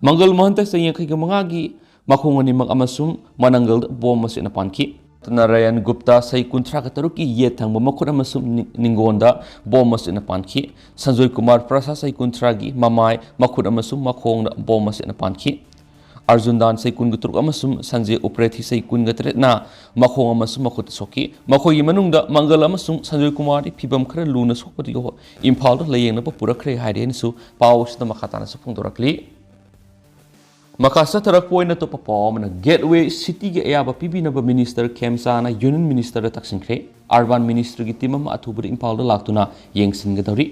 ꯃꯪꯒꯜ ꯃꯍꯟꯇ ꯆꯍꯤ ꯌꯥꯡꯈꯩꯒ ꯃꯉꯥꯒꯤ ꯃꯈꯣꯡ ꯑꯅꯤꯃꯛ ꯑꯃꯁꯨꯡ ꯃꯅꯪꯒꯜꯗ ꯕꯣꯝ ꯑꯁꯤꯅ ꯄꯥꯟꯈꯤ꯫ ꯅꯥꯔꯥꯌꯟ ꯒꯨꯞꯇꯥ ꯆꯍꯤ ꯀꯨꯟꯊ꯭ꯔꯥꯒ ꯇꯔꯨꯛꯀꯤ ꯌꯦꯠ ꯊꯪꯕ ꯃꯈꯨꯠ ꯑꯃꯁꯨꯡ ꯅꯤ-, ꯅꯤꯡꯒꯣꯟꯗ ꯕꯣꯝ ꯑꯁꯤꯅ ꯄꯥꯟꯈꯤ꯫ ꯁꯟꯖꯣꯏ ꯀꯨꯃꯥꯔ ꯄ꯭ꯔꯁꯥ ꯆꯍꯤ ꯀꯨꯟꯊ꯭ꯔꯥꯒꯤ ꯃꯃꯥꯏ, ꯃꯈꯨꯠ ꯑꯃꯁꯨꯡ ꯃꯈꯣꯡꯗ ꯕꯣꯝ ꯑꯁꯤꯅ ꯄꯥꯟꯈꯤ꯫ ꯑꯔꯖꯨꯟ ꯗꯥꯟ ꯆꯍꯤ ꯀꯨꯟꯒ ꯇꯔꯨꯛ ꯑꯃꯁꯨꯡ ꯁꯟꯖꯦ ꯎꯄ꯭ꯔꯦꯊꯤ ꯆꯍꯤ ꯀꯨꯟꯒ ꯇꯔꯦꯠꯅ ꯃꯈꯣꯡ ꯑꯃꯁꯨꯡ ꯃꯈꯨꯠꯇ ꯁꯣꯛꯈꯤ꯫ ꯃꯈꯣꯏꯒꯤ ꯃꯅꯨꯡꯗ ꯃꯪꯒꯜ ꯑꯃꯁꯨꯡ ꯁꯟꯖꯣꯏ ꯀꯨꯃꯥꯔꯗꯤ ꯐꯤꯕꯝ ꯈꯔ ꯂꯨꯅ ꯁꯣꯛꯄꯗꯒꯤ ꯍꯣ-, ꯏꯝꯐꯥꯜꯗ ꯂꯥꯌꯦꯡꯅꯕ ꯄꯨꯔꯛꯈ꯭ꯔꯦ ꯍꯥꯏꯔꯤ ꯍꯥꯏꯅꯁꯨ ꯄꯥꯎ ꯑꯁꯤꯗ ꯃꯈꯥ ꯇꯥꯅꯁꯨ ꯐꯣꯡꯗꯣꯔꯛꯂꯤ꯫ ꯃꯈꯥ ꯆꯠꯊꯔꯛꯄ ꯑꯣꯏꯅ ꯑꯇꯣꯞꯄ ꯄꯥꯎ ꯑꯃꯅ, ꯒꯦꯠꯋꯦ ꯁꯤꯇꯤꯒꯤ ꯑꯌꯥꯕ ꯄꯤꯕꯤꯅꯕ ꯃꯤꯅꯤꯁꯇꯔ ꯈꯦꯝꯆꯥꯅ ꯌꯨꯅꯤꯌꯟ ꯃꯤꯅꯤꯁꯇꯔꯗ ꯇꯛꯁꯤꯟꯈ꯭ꯔꯦ꯫ ꯑꯔꯕꯥꯟ ꯃꯤꯅꯤꯁꯇ꯭ꯔꯤꯒꯤ ꯇꯤꯝ ꯑꯃ ꯑꯊꯨꯕꯗ ꯏꯝꯐꯥꯜꯗ ꯂꯥꯛꯇꯨꯅ ꯌꯦꯡꯁꯤꯟꯒꯗꯧꯔꯤ꯫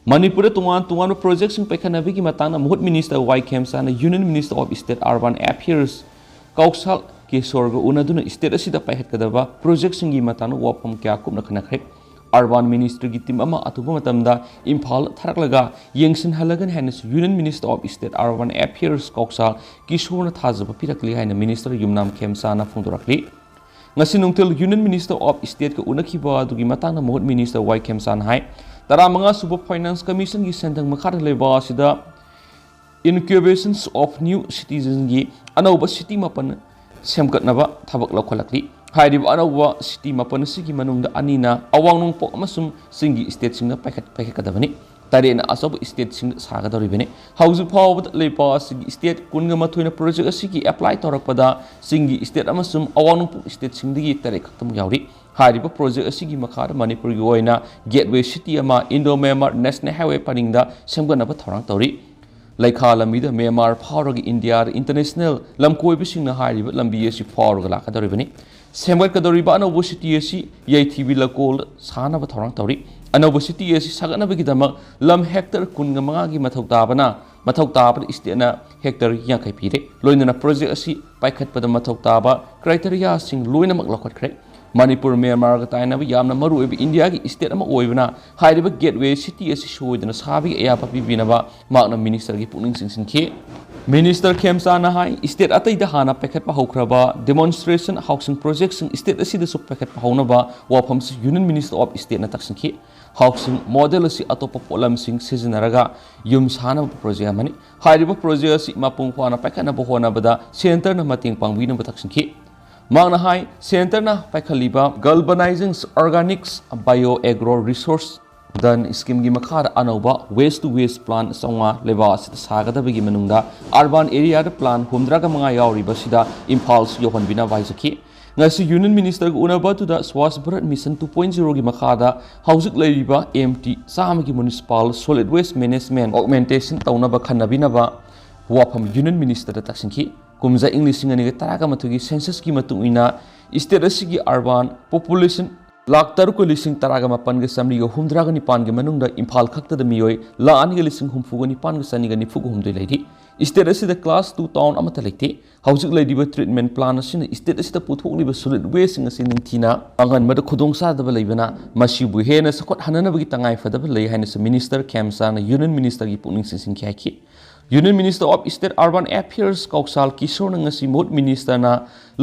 ꯃꯅꯤꯄꯨꯔꯗ ꯇꯣꯉꯥꯟ ꯇꯣꯉꯥꯟꯕ ꯄ꯭ꯔꯣꯖꯦꯛꯁꯤꯡ ꯄꯥꯏꯈꯠꯅꯕꯒꯤ ꯃꯇꯥꯡꯗ ꯃꯍꯨꯠ minister Y Khemchand union minister of state urban affairs Kaushal ꯀꯤꯁꯣꯔꯒ ꯎꯅꯗꯨꯅ ꯁ꯭ꯇꯦꯠ ꯑꯁꯤꯗ ꯄꯥꯏꯈꯠꯀꯗꯕ ꯄ꯭ꯔꯣꯖꯦꯛꯁꯤꯡꯒꯤ ꯃꯇꯥꯡꯗ ꯋꯥꯐꯝ ꯀꯌꯥ ꯀꯨꯞꯅ ꯈꯟꯅꯈ꯭ꯔꯦ꯫ ꯑꯔꯕꯥꯟ ꯃꯤꯅꯤꯁꯇ꯭ꯔꯤꯒꯤ ꯇꯤꯝ ꯑꯃ ꯑꯊꯨꯕ ꯃꯇꯝꯗ ꯏꯝꯐꯥꯜ ꯊꯥꯔꯛꯂꯒ ꯌꯦꯡꯁꯤꯟꯍꯜꯂꯒꯅꯤ ꯍꯥꯏꯅꯁꯨ union minister of state urban affairs Kaushal ꯀꯤꯁꯣꯔꯅ ꯊꯥꯖꯕ ꯄꯤꯔꯛꯂꯤ ꯍꯥꯏꯅ ꯃꯤꯅꯤꯁꯇꯔ ꯌꯨꯝꯅꯥꯝ ꯈꯦꯝꯆꯥꯅ ꯐꯣꯡꯗꯣꯔꯛꯂꯤ꯫ ꯉꯁꯤ ꯅꯨꯡꯊꯤꯜ ꯌꯨꯅꯤꯌꯟ ꯃꯤꯅꯤꯁꯇꯔ ꯑꯣꯐ ꯁ꯭ꯇꯦꯠꯀ ꯎꯅꯈꯤꯕ ꯑꯗꯨꯒꯤ ꯃꯇꯥꯡꯗ ꯃꯍꯨꯠ ꯃꯤꯅꯤꯁꯇꯔ ꯋꯥꯏ ꯈꯦꯝꯆꯥꯅ ꯍꯥꯏ, ꯇꯔꯥꯃꯉꯥ ꯁꯨꯕ ꯐꯥꯏꯅꯥꯟꯁ ꯀꯃꯤꯁꯟꯒꯤ ꯁꯦꯟꯊꯪ ꯃꯈꯥꯗ ꯂꯩꯕ ꯑꯁꯤꯗ Incubations of New Citizenꯒꯤ ꯑꯅꯧꯕ ꯁꯤꯇꯤ ꯃꯥꯄꯟ ꯁꯦꯝꯒꯠꯅꯕ ꯊꯕꯛ ꯂꯧꯈꯠꯂꯛꯂꯤ꯫ ꯍꯥꯏꯔꯤꯕ ꯑꯅꯧꯕ ꯁꯤꯇꯤ ꯃꯥꯄꯟ ꯑꯁꯤꯒꯤ ꯃꯅꯨꯡꯗ ꯑꯅꯤꯅ ꯑꯋꯥꯡ ꯅꯣꯡꯄꯣꯛ ꯑꯃꯁꯨꯡ ꯆꯤꯡꯒꯤ ꯁ꯭ꯇꯦꯠꯁꯤꯡꯗ ꯄꯥꯏꯈꯠ-, ꯄꯥꯏꯈꯠꯀꯗꯕꯅꯤ꯫ ꯇꯔꯦꯠꯅ ꯑꯆꯧꯕ ꯁ꯭ꯇꯦꯠꯁꯤꯡꯗ ꯁꯥꯒꯗꯧꯔꯤꯕꯅꯤ꯫ ꯍꯧꯖꯤꯛ ꯐꯥꯎꯕꯗ ꯂꯩꯕꯥꯛ ꯑꯁꯤꯒꯤ ꯁ꯭ꯇꯦꯠ ꯀꯨꯟꯒ ꯃꯥꯊꯣꯏꯅ ꯄ꯭ꯔꯣꯖꯦꯛ ꯑꯁꯤꯒꯤ ꯑꯦꯄ꯭ꯂꯥꯏ ꯇꯧꯔꯛꯄꯗ ꯆꯤꯡꯒꯤ ꯁ꯭ꯇꯦꯠ ꯑꯃꯁꯨꯡ ꯑꯋꯥꯡ ꯅꯣꯡꯄꯣꯛ ꯁ꯭ꯇꯦꯠꯁꯤꯡꯗꯒꯤ ꯇꯔꯦꯠ ꯈꯛꯇꯃꯛ ꯌꯥꯎꯔꯤ꯫ ꯍꯥꯏꯔꯤꯕ ꯄ꯭ꯔꯣꯖꯦꯛ ꯑꯁꯤꯒꯤ ꯃꯈꯥꯗ ꯃꯅꯤꯄꯨꯔꯒꯤ ꯑꯣꯏꯅ ꯒꯦꯠꯋꯦ ꯁꯤꯇꯤ ꯑꯃ, ꯏꯟꯗꯣ ꯃ꯭ꯌꯥꯟꯃꯥꯔ ꯅꯦꯁꯅꯦꯜ ꯍꯥꯏꯋꯦ ꯄꯔꯤꯡꯗ ꯁꯦꯝꯒꯠꯅꯕ ꯊꯧꯔꯥꯡ ꯇꯧꯔꯤ꯫ ꯂꯩꯈꯥ ꯂꯝꯕꯤꯗ ꯃ꯭ꯌꯥꯟꯃꯥꯔ ꯐꯥꯎꯔꯒ ꯏꯟꯗꯤꯌꯥꯗ ꯏꯟꯇꯔꯅꯦꯁꯅꯦꯜ ꯂꯝꯀꯣꯏꯕꯁꯤꯡꯅ ꯍꯥꯏꯔꯤꯕ ꯂꯝꯕꯤ ꯑꯁꯤ ꯐꯥꯎꯔꯒ ꯂꯥꯛꯀꯗꯧꯔꯤꯕꯅꯤ꯫ ꯁꯦꯝꯒꯠꯀꯗꯧꯔꯤꯕ ꯑꯅꯧꯕ ꯁꯤꯇꯤ ꯑꯁꯤ ꯌꯥꯏꯊꯤꯕꯤ ꯂꯀꯣꯜꯗ ꯁꯥꯅꯕ ꯊꯧꯔꯥꯡ ꯇꯧꯔꯤ꯫ ꯑꯅꯧꯕ ꯁꯤꯇꯤ ꯑꯁꯤ ꯁꯥꯒꯠꯅꯕꯒꯤꯗꯃꯛ ꯂꯝ ꯍꯦꯛꯇꯔ ꯀꯨꯟꯒ ꯃꯉꯥꯒꯤ ꯃꯊꯧ ꯇꯥꯕꯅ, ꯃꯊꯧ ꯇꯥꯕꯗ ꯁ꯭ꯇꯦꯠꯅ ꯍꯦꯛꯇꯔ ꯌꯥꯡꯈꯩ ꯄꯤꯔꯦ꯫ ꯂꯣꯏꯅꯅ ꯄ꯭ꯔꯣꯖꯦꯛ ꯑꯁꯤ ꯄꯥꯏꯈꯠꯄꯗ ꯃꯊꯧ ꯇꯥꯕ ꯀ꯭ꯔꯥꯏꯇꯦꯔꯤꯌꯥꯁꯤꯡ ꯂꯣꯏꯅꯃꯛ ꯂꯧꯈꯠꯈ꯭ꯔꯦ꯫ ꯃꯅꯤꯄꯨꯔ ꯃ꯭ꯌꯥꯟꯃꯥꯔꯒ ꯇꯥꯏꯅꯕ ꯌꯥꯝꯅ ꯃꯔꯨꯑꯣꯏꯕ ꯏꯟꯗꯤꯌꯥꯒꯤ ꯁ꯭ꯇꯦꯠ ꯑꯃ ꯑꯣꯏꯕꯅ ꯍꯥꯏꯔꯤꯕ ꯒꯦꯠꯋꯦ ꯁꯤꯇꯤ ꯑꯁꯤ ꯁꯣꯏꯗꯅ ꯁꯥꯕꯒꯤ ꯑꯌꯥꯕ ꯄꯤꯕꯤꯅꯕ ꯃꯍꯥꯛꯅ ꯃꯤꯅꯤꯁꯇꯔꯒꯤ ꯄꯨꯛꯅꯤꯡ ꯆꯤꯡꯁꯤꯟꯈꯤ꯫ ꯃꯤꯅꯤꯁꯇꯔ ꯈꯦꯝꯆꯥꯅ ꯍꯥꯏ, ꯁ꯭ꯇꯦꯠ ꯑꯇꯩꯗ ꯍꯥꯟꯅ ꯄꯥꯏꯈꯠꯄ ꯍꯧꯈ꯭ꯔꯕ ꯗꯦꯃꯣꯟꯁꯇ꯭ꯔꯦꯁꯟ ꯍꯥꯎꯁꯤꯡ ꯄ꯭ꯔꯣꯖꯦꯛꯁꯤꯡ ꯁ꯭ꯇꯦꯠ ꯑꯁꯤꯗꯁꯨ ꯄꯥꯏꯈꯠꯄ ꯍꯧꯅꯕ ꯋꯥꯐꯝꯁꯨ ꯌꯨꯅꯤꯌꯟ ꯃꯤꯅꯤꯁꯇꯔ ꯑꯣꯐ ꯁ꯭ꯇꯦꯠꯅ ꯇꯛꯁꯤꯟꯈꯤ꯫ ꯍꯥꯎꯁꯤꯡ ꯃꯣꯗꯦꯜ ꯑꯁꯤ ꯑꯇꯣꯞꯄ ꯄꯣꯠꯂꯝꯁꯤꯡ ꯁꯤꯖꯤꯟꯅꯔꯒ ꯌꯨꯝ ꯁꯥꯅꯕ ꯄ꯭ꯔꯣꯖꯦꯛ ꯑꯃꯅꯤ꯫ ꯍꯥꯏꯔꯤꯕ ꯄ꯭ꯔꯣꯖꯦꯛ ꯑꯁꯤ ꯃꯄꯨꯡ ꯐꯥꯅ ꯄꯥꯏꯈꯠꯅꯕ ꯍꯣꯠꯅꯕꯗ ꯁꯦꯟꯇꯔꯅ ꯃꯇꯦꯡ ꯄꯥꯡꯕꯤꯅꯕ ꯇꯛꯁꯤꯟꯈꯤ꯫ ꯃꯍꯥꯛꯅ ꯍꯥꯏ, ꯁꯦꯟꯇꯔꯅ ꯄꯥꯏꯈꯠꯂꯤꯕ Galvanizing Organics Bio Agro Resource Done ꯁ꯭ꯀꯤꯝꯒꯤ ꯃꯈꯥꯗ ꯑꯅꯧꯕ ꯋꯦꯁ ꯇꯨ ꯋꯦꯁ ꯄ꯭ꯂꯥꯟ ꯆꯥꯝꯃꯉꯥ ꯂꯩꯕꯥꯛ ꯑꯁꯤꯗ ꯁꯥꯒꯗꯕꯒꯤ ꯃꯅꯨꯡꯗ ꯑꯔꯕꯥꯟ ꯑꯦꯔꯤꯌꯥꯗ ꯄ꯭ꯂꯥꯟ ꯍꯨꯝꯗ꯭ꯔꯥꯒ ꯃꯉꯥ ꯌꯥꯎꯔꯤꯕꯁꯤꯗ ꯏꯝꯐꯥꯜꯁꯨ ꯌꯧꯍꯟꯕꯤꯅꯕ ꯍꯥꯏꯖꯈꯤ꯫ ꯉꯁꯤ ꯌꯨꯅꯤꯌꯟ ꯃꯤꯅꯤꯁꯇꯔꯒ ꯎꯅꯕ ꯑꯗꯨꯗ Swachh Bharat mission two point ꯖꯤꯔꯣꯒꯤ ꯃꯈꯥꯗ ꯍꯧꯖꯤꯛ ꯂꯩꯔꯤꯕ ꯑꯦꯝ ꯇꯤ ꯆꯥꯝꯃꯒꯤ municipal solid waste management augmentation ꯇꯧꯅꯕ ꯈꯟꯅꯕꯤꯅꯕ ꯋꯥꯐꯝ ꯌꯨꯅꯤꯌꯟ ꯃꯤꯅꯤꯁꯇꯔꯗ ꯇꯥꯛꯁꯤꯟꯈꯤ꯫ ꯀꯨꯝꯖꯥ ꯏꯪ ꯂꯤꯁꯤꯡ ꯑꯅꯤꯒ ꯇꯔꯥꯒ ꯃꯥꯊꯣꯏꯒꯤ ꯁꯦꯟꯁꯁꯀꯤ ꯃꯇꯨꯡ ꯏꯟꯅ ꯁ꯭ꯇꯦꯠ ꯑꯁꯤꯒꯤ ꯑꯔꯕꯥꯟ ꯄꯣꯄꯨꯂꯦꯁꯟ ꯂꯥꯈ ꯇꯔꯨꯛꯀ ꯂꯤꯁꯤꯡ ꯇꯔꯥꯒ ꯃꯥꯄꯟꯒ ꯆꯥꯃꯔꯤꯒ ꯍꯨꯝꯗ꯭ꯔꯥꯒ ꯅꯤꯄꯥꯟꯒꯤ ꯃꯅꯨꯡꯗ ꯏꯝꯐꯥꯜ ꯈꯛꯇꯗ ꯃꯤꯑꯣꯏ ꯂꯥꯈ ꯑꯅꯤꯒ ꯂꯤꯁꯤꯡ ꯍꯨꯝꯐꯨꯒ ꯅꯤꯄꯥꯟꯒ ꯆꯅꯤꯒ ꯅꯤꯐꯨꯒ ꯍꯨꯝꯗꯣꯏ ꯂꯩꯔꯤ꯫ ꯁ꯭ꯇꯦꯠ ꯑꯁꯤꯗ ꯀ꯭ꯂꯥꯁ ꯇꯨ ꯇꯥꯎꯟ ꯑꯃꯠꯇ ꯂꯩꯇꯦ꯫ ꯍꯧꯖꯤꯛ ꯂꯩꯔꯤꯕ ꯇ꯭ꯔꯤꯠꯃꯦꯟ ꯄ꯭ꯂꯥꯟ ꯑꯁꯤꯅ ꯁ꯭ꯇꯦꯠ ꯑꯁꯤꯗ ꯄꯨꯊꯣꯛꯂꯤꯕ ꯁꯣꯂꯤꯗ ꯋꯦꯁꯁꯤꯡ ꯑꯁꯤ ꯅꯤꯡꯊꯤꯅ ꯃꯥꯡꯍꯟꯕꯗ ꯈꯨꯗꯣꯡꯆꯥꯗꯕ ꯂꯩꯕꯅ ꯃꯁꯤꯕꯨ ꯍꯦꯟꯅ ꯆꯥꯎꯈꯠꯍꯟꯅꯅꯕꯒꯤ ꯇꯉꯥꯏꯐꯗꯕ ꯂꯩ ꯍꯥꯏꯅꯁꯨ ꯃꯤꯅꯤꯁꯇꯔ ꯈꯦꯝꯆꯥꯅ ꯌꯨꯅꯤꯌꯟ ꯃꯤꯅꯤꯁꯇꯔꯒꯤ ꯄꯨꯛꯅꯤꯡ ꯆꯤꯡꯁꯤꯟꯈꯤ ꯍꯥꯏꯈꯤ꯫ Union minister of state urban affairs Kaushal ꯀꯤꯁꯣꯔꯅ ꯉꯁꯤ ꯃꯍꯨꯠ ꯃꯤꯅꯤꯁꯇꯔꯅ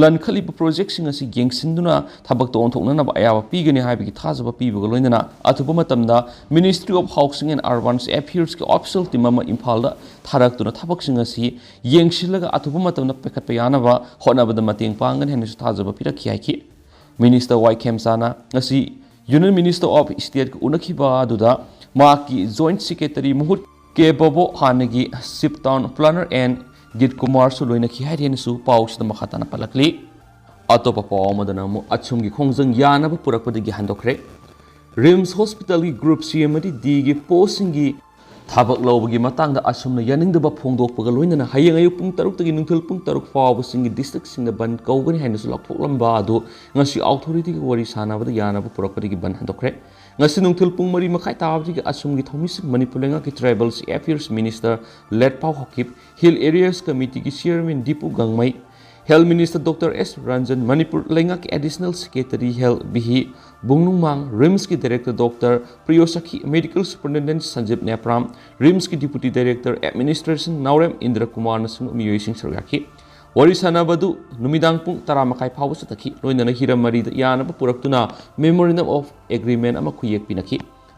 ꯂꯟꯈꯠꯂꯤꯕ ꯄ꯭ꯔꯣꯖꯦꯛꯁꯤꯡ ꯑꯁꯤ ꯌꯦꯡꯁꯤꯟꯗꯨꯅ ꯊꯕꯛꯇ ꯑꯣꯟꯊꯣꯛꯅꯅꯕ ꯑꯌꯥꯕ ꯄꯤꯒꯅꯤ ꯍꯥꯏꯕꯒꯤ ꯊꯥꯖꯕ ꯄꯤꯕꯒ ꯂꯣꯏꯅꯅ ꯑꯊꯨꯕ ꯃꯇꯝꯗ Ministry of Housing and Urban Affairsꯀꯤ ꯑꯣꯐꯤꯁꯤꯌꯦꯜ ꯇꯤꯝ ꯑꯃ ꯏꯝꯐꯥꯜꯗ ꯊꯥꯔꯛꯇꯨꯅ ꯊꯕꯛꯁꯤꯡ ꯑꯁꯤ ꯌꯦꯡꯁꯤꯜꯂꯒ ꯑꯊꯨꯕ ꯃꯇꯝꯗ ꯄꯥꯏꯈꯠꯄ ꯌꯥꯅꯕ ꯍꯣꯠꯅꯕꯗ ꯃꯇꯦꯡ ꯄꯥꯡꯒꯅꯤ ꯍꯥꯏꯅꯁꯨ ꯊꯥꯖꯕ ꯄꯤꯔꯛꯈꯤ ꯍꯥꯏꯈꯤ꯫ ꯃꯤꯅꯤꯁꯇꯔ ꯋꯥꯏ ꯈꯦꯝꯆꯥꯅ ꯉꯁꯤ ꯌꯨꯅꯤꯌꯟ ꯃꯤꯅꯤꯁꯇꯔ ꯑꯣꯐ ꯁ꯭ꯇꯦꯠꯀ ꯎꯅꯈꯤꯕ ꯑꯗꯨꯗ ꯃꯍꯥꯛꯀꯤ ꯖꯣꯏꯟꯠ ꯁꯦꯀ꯭ꯔꯦꯇꯔꯤ ꯃꯍꯨꯠ ꯀꯦ ꯕꯣꯕꯣ, ꯍꯥꯟꯅꯒꯤ ꯆꯤꯐ ꯇꯥꯎꯟ ꯄ꯭ꯂꯥꯅꯔ ꯑꯦꯟ ꯒꯤꯠ ꯀꯨꯃꯥꯔꯁꯨ ꯂꯣꯏꯅꯈꯤ ꯍꯥꯏꯔꯤ ꯍꯥꯏꯅꯁꯨ ꯄꯥꯎꯁꯤꯗ ꯃꯈꯥ ꯇꯥꯅ ꯄꯜꯂꯛꯂꯤ꯫ ꯑꯇꯣꯞꯄ ꯄꯥꯎ ꯑꯃꯗꯅ ꯑꯃꯨꯛ ꯑꯁꯨꯝꯒꯤ ꯈꯣꯡꯖꯪ ꯌꯥꯅꯕ ꯄꯨꯔꯛꯄꯗꯒꯤ ꯍꯟꯗꯣꯛꯈ꯭ꯔꯦ꯫ ꯔꯤꯝꯁ ꯍꯣꯁꯄꯤꯇꯥꯜꯒꯤ ꯒ꯭ꯔꯨꯞ ꯁꯤ ꯑꯃꯗꯤ ꯗꯤꯒꯤ ꯄꯣꯁꯁꯤꯡꯒꯤ ꯊꯕꯛ ꯂꯧꯕꯒꯤ ꯃꯇꯥꯡꯗ ꯑꯁꯨꯝꯅ ꯌꯥꯅꯤꯡꯗꯕ ꯐꯣꯡꯗꯣꯛꯄꯒ ꯂꯣꯏꯅꯅ ꯍꯌꯦꯡ ꯑꯌꯨꯛ ꯄꯨꯡ ꯇꯔꯨꯛꯇꯒꯤ ꯅꯨꯡꯊꯤꯜ ꯄꯨꯡ ꯇꯔꯨꯛ ꯐꯥꯎꯕꯁꯤꯡꯒꯤ ꯗꯤꯁꯇ꯭ꯔꯤꯛꯁꯤꯡꯗ ꯕꯟ ꯀꯧꯒꯅꯤ ꯍꯥꯏꯅꯁꯨ ꯂꯥꯎꯊꯣꯛꯂꯝꯕ ꯑꯗꯨ ꯉꯁꯤ ꯑꯣꯊꯣꯔꯤꯇꯤꯒ ꯋꯥꯔꯤ ꯁꯥꯟꯅꯕꯗ ꯌꯥꯅꯕ ꯄꯨꯔꯛꯄꯗꯒꯤ ꯕꯟ ꯍꯟꯗꯣꯛꯈ꯭ꯔꯦ꯫ ꯉꯁꯤ ꯅꯨꯡꯊꯤꯜ ꯄꯨꯡ ꯃꯔꯤ ꯃꯈꯥꯏ ꯇꯥꯕꯗꯒꯤ ꯑꯁꯨꯝꯒꯤ ꯊꯧꯃꯤꯁꯤꯡ ꯃꯅꯤꯄꯨꯔ ꯂꯩꯉꯥꯛꯀꯤ tribals affairs minister Letpao Haokip, hill areas ꯀꯃꯤꯇꯤꯒꯤ chairman Dipu Gangmei, health minister doctor S Ranjan, Manipur ꯂꯩꯉꯥꯛꯀꯤ additional secretary health B Hi ꯕꯨꯡꯅꯨꯡꯃꯥꯡ, ꯔꯤꯝꯁꯀꯤ director doctor Priyoshakhi, medical superintendent Sanjib Nepram, ꯔꯤꯝꯁꯀꯤ deputy director administration Naorem Indra ꯀꯨꯃꯥꯔꯅꯆꯤꯡꯕ ꯃꯤꯑꯣꯏꯁꯤꯡ ꯁꯔꯨꯛ ꯌꯥꯈꯤ꯫ ꯋꯥꯔꯤ ꯁꯥꯟꯅꯕ ꯑꯗꯨ ꯅꯨꯃꯤꯗꯥꯡ ꯄꯨꯡ ꯇꯔꯥ ꯃꯈꯥꯏ ꯐꯥꯎꯕ ꯆꯠꯊꯈꯤ꯫ ꯂꯣꯏꯅꯅ ꯍꯤꯔꯝ ꯃꯔꯤꯗ ꯌꯥꯅꯕ ꯄꯨꯔꯛꯇꯨꯅ Memorandum of Agreement ꯑꯃ ꯈꯨꯌꯦꯛ ꯄꯤꯅꯈꯤ꯫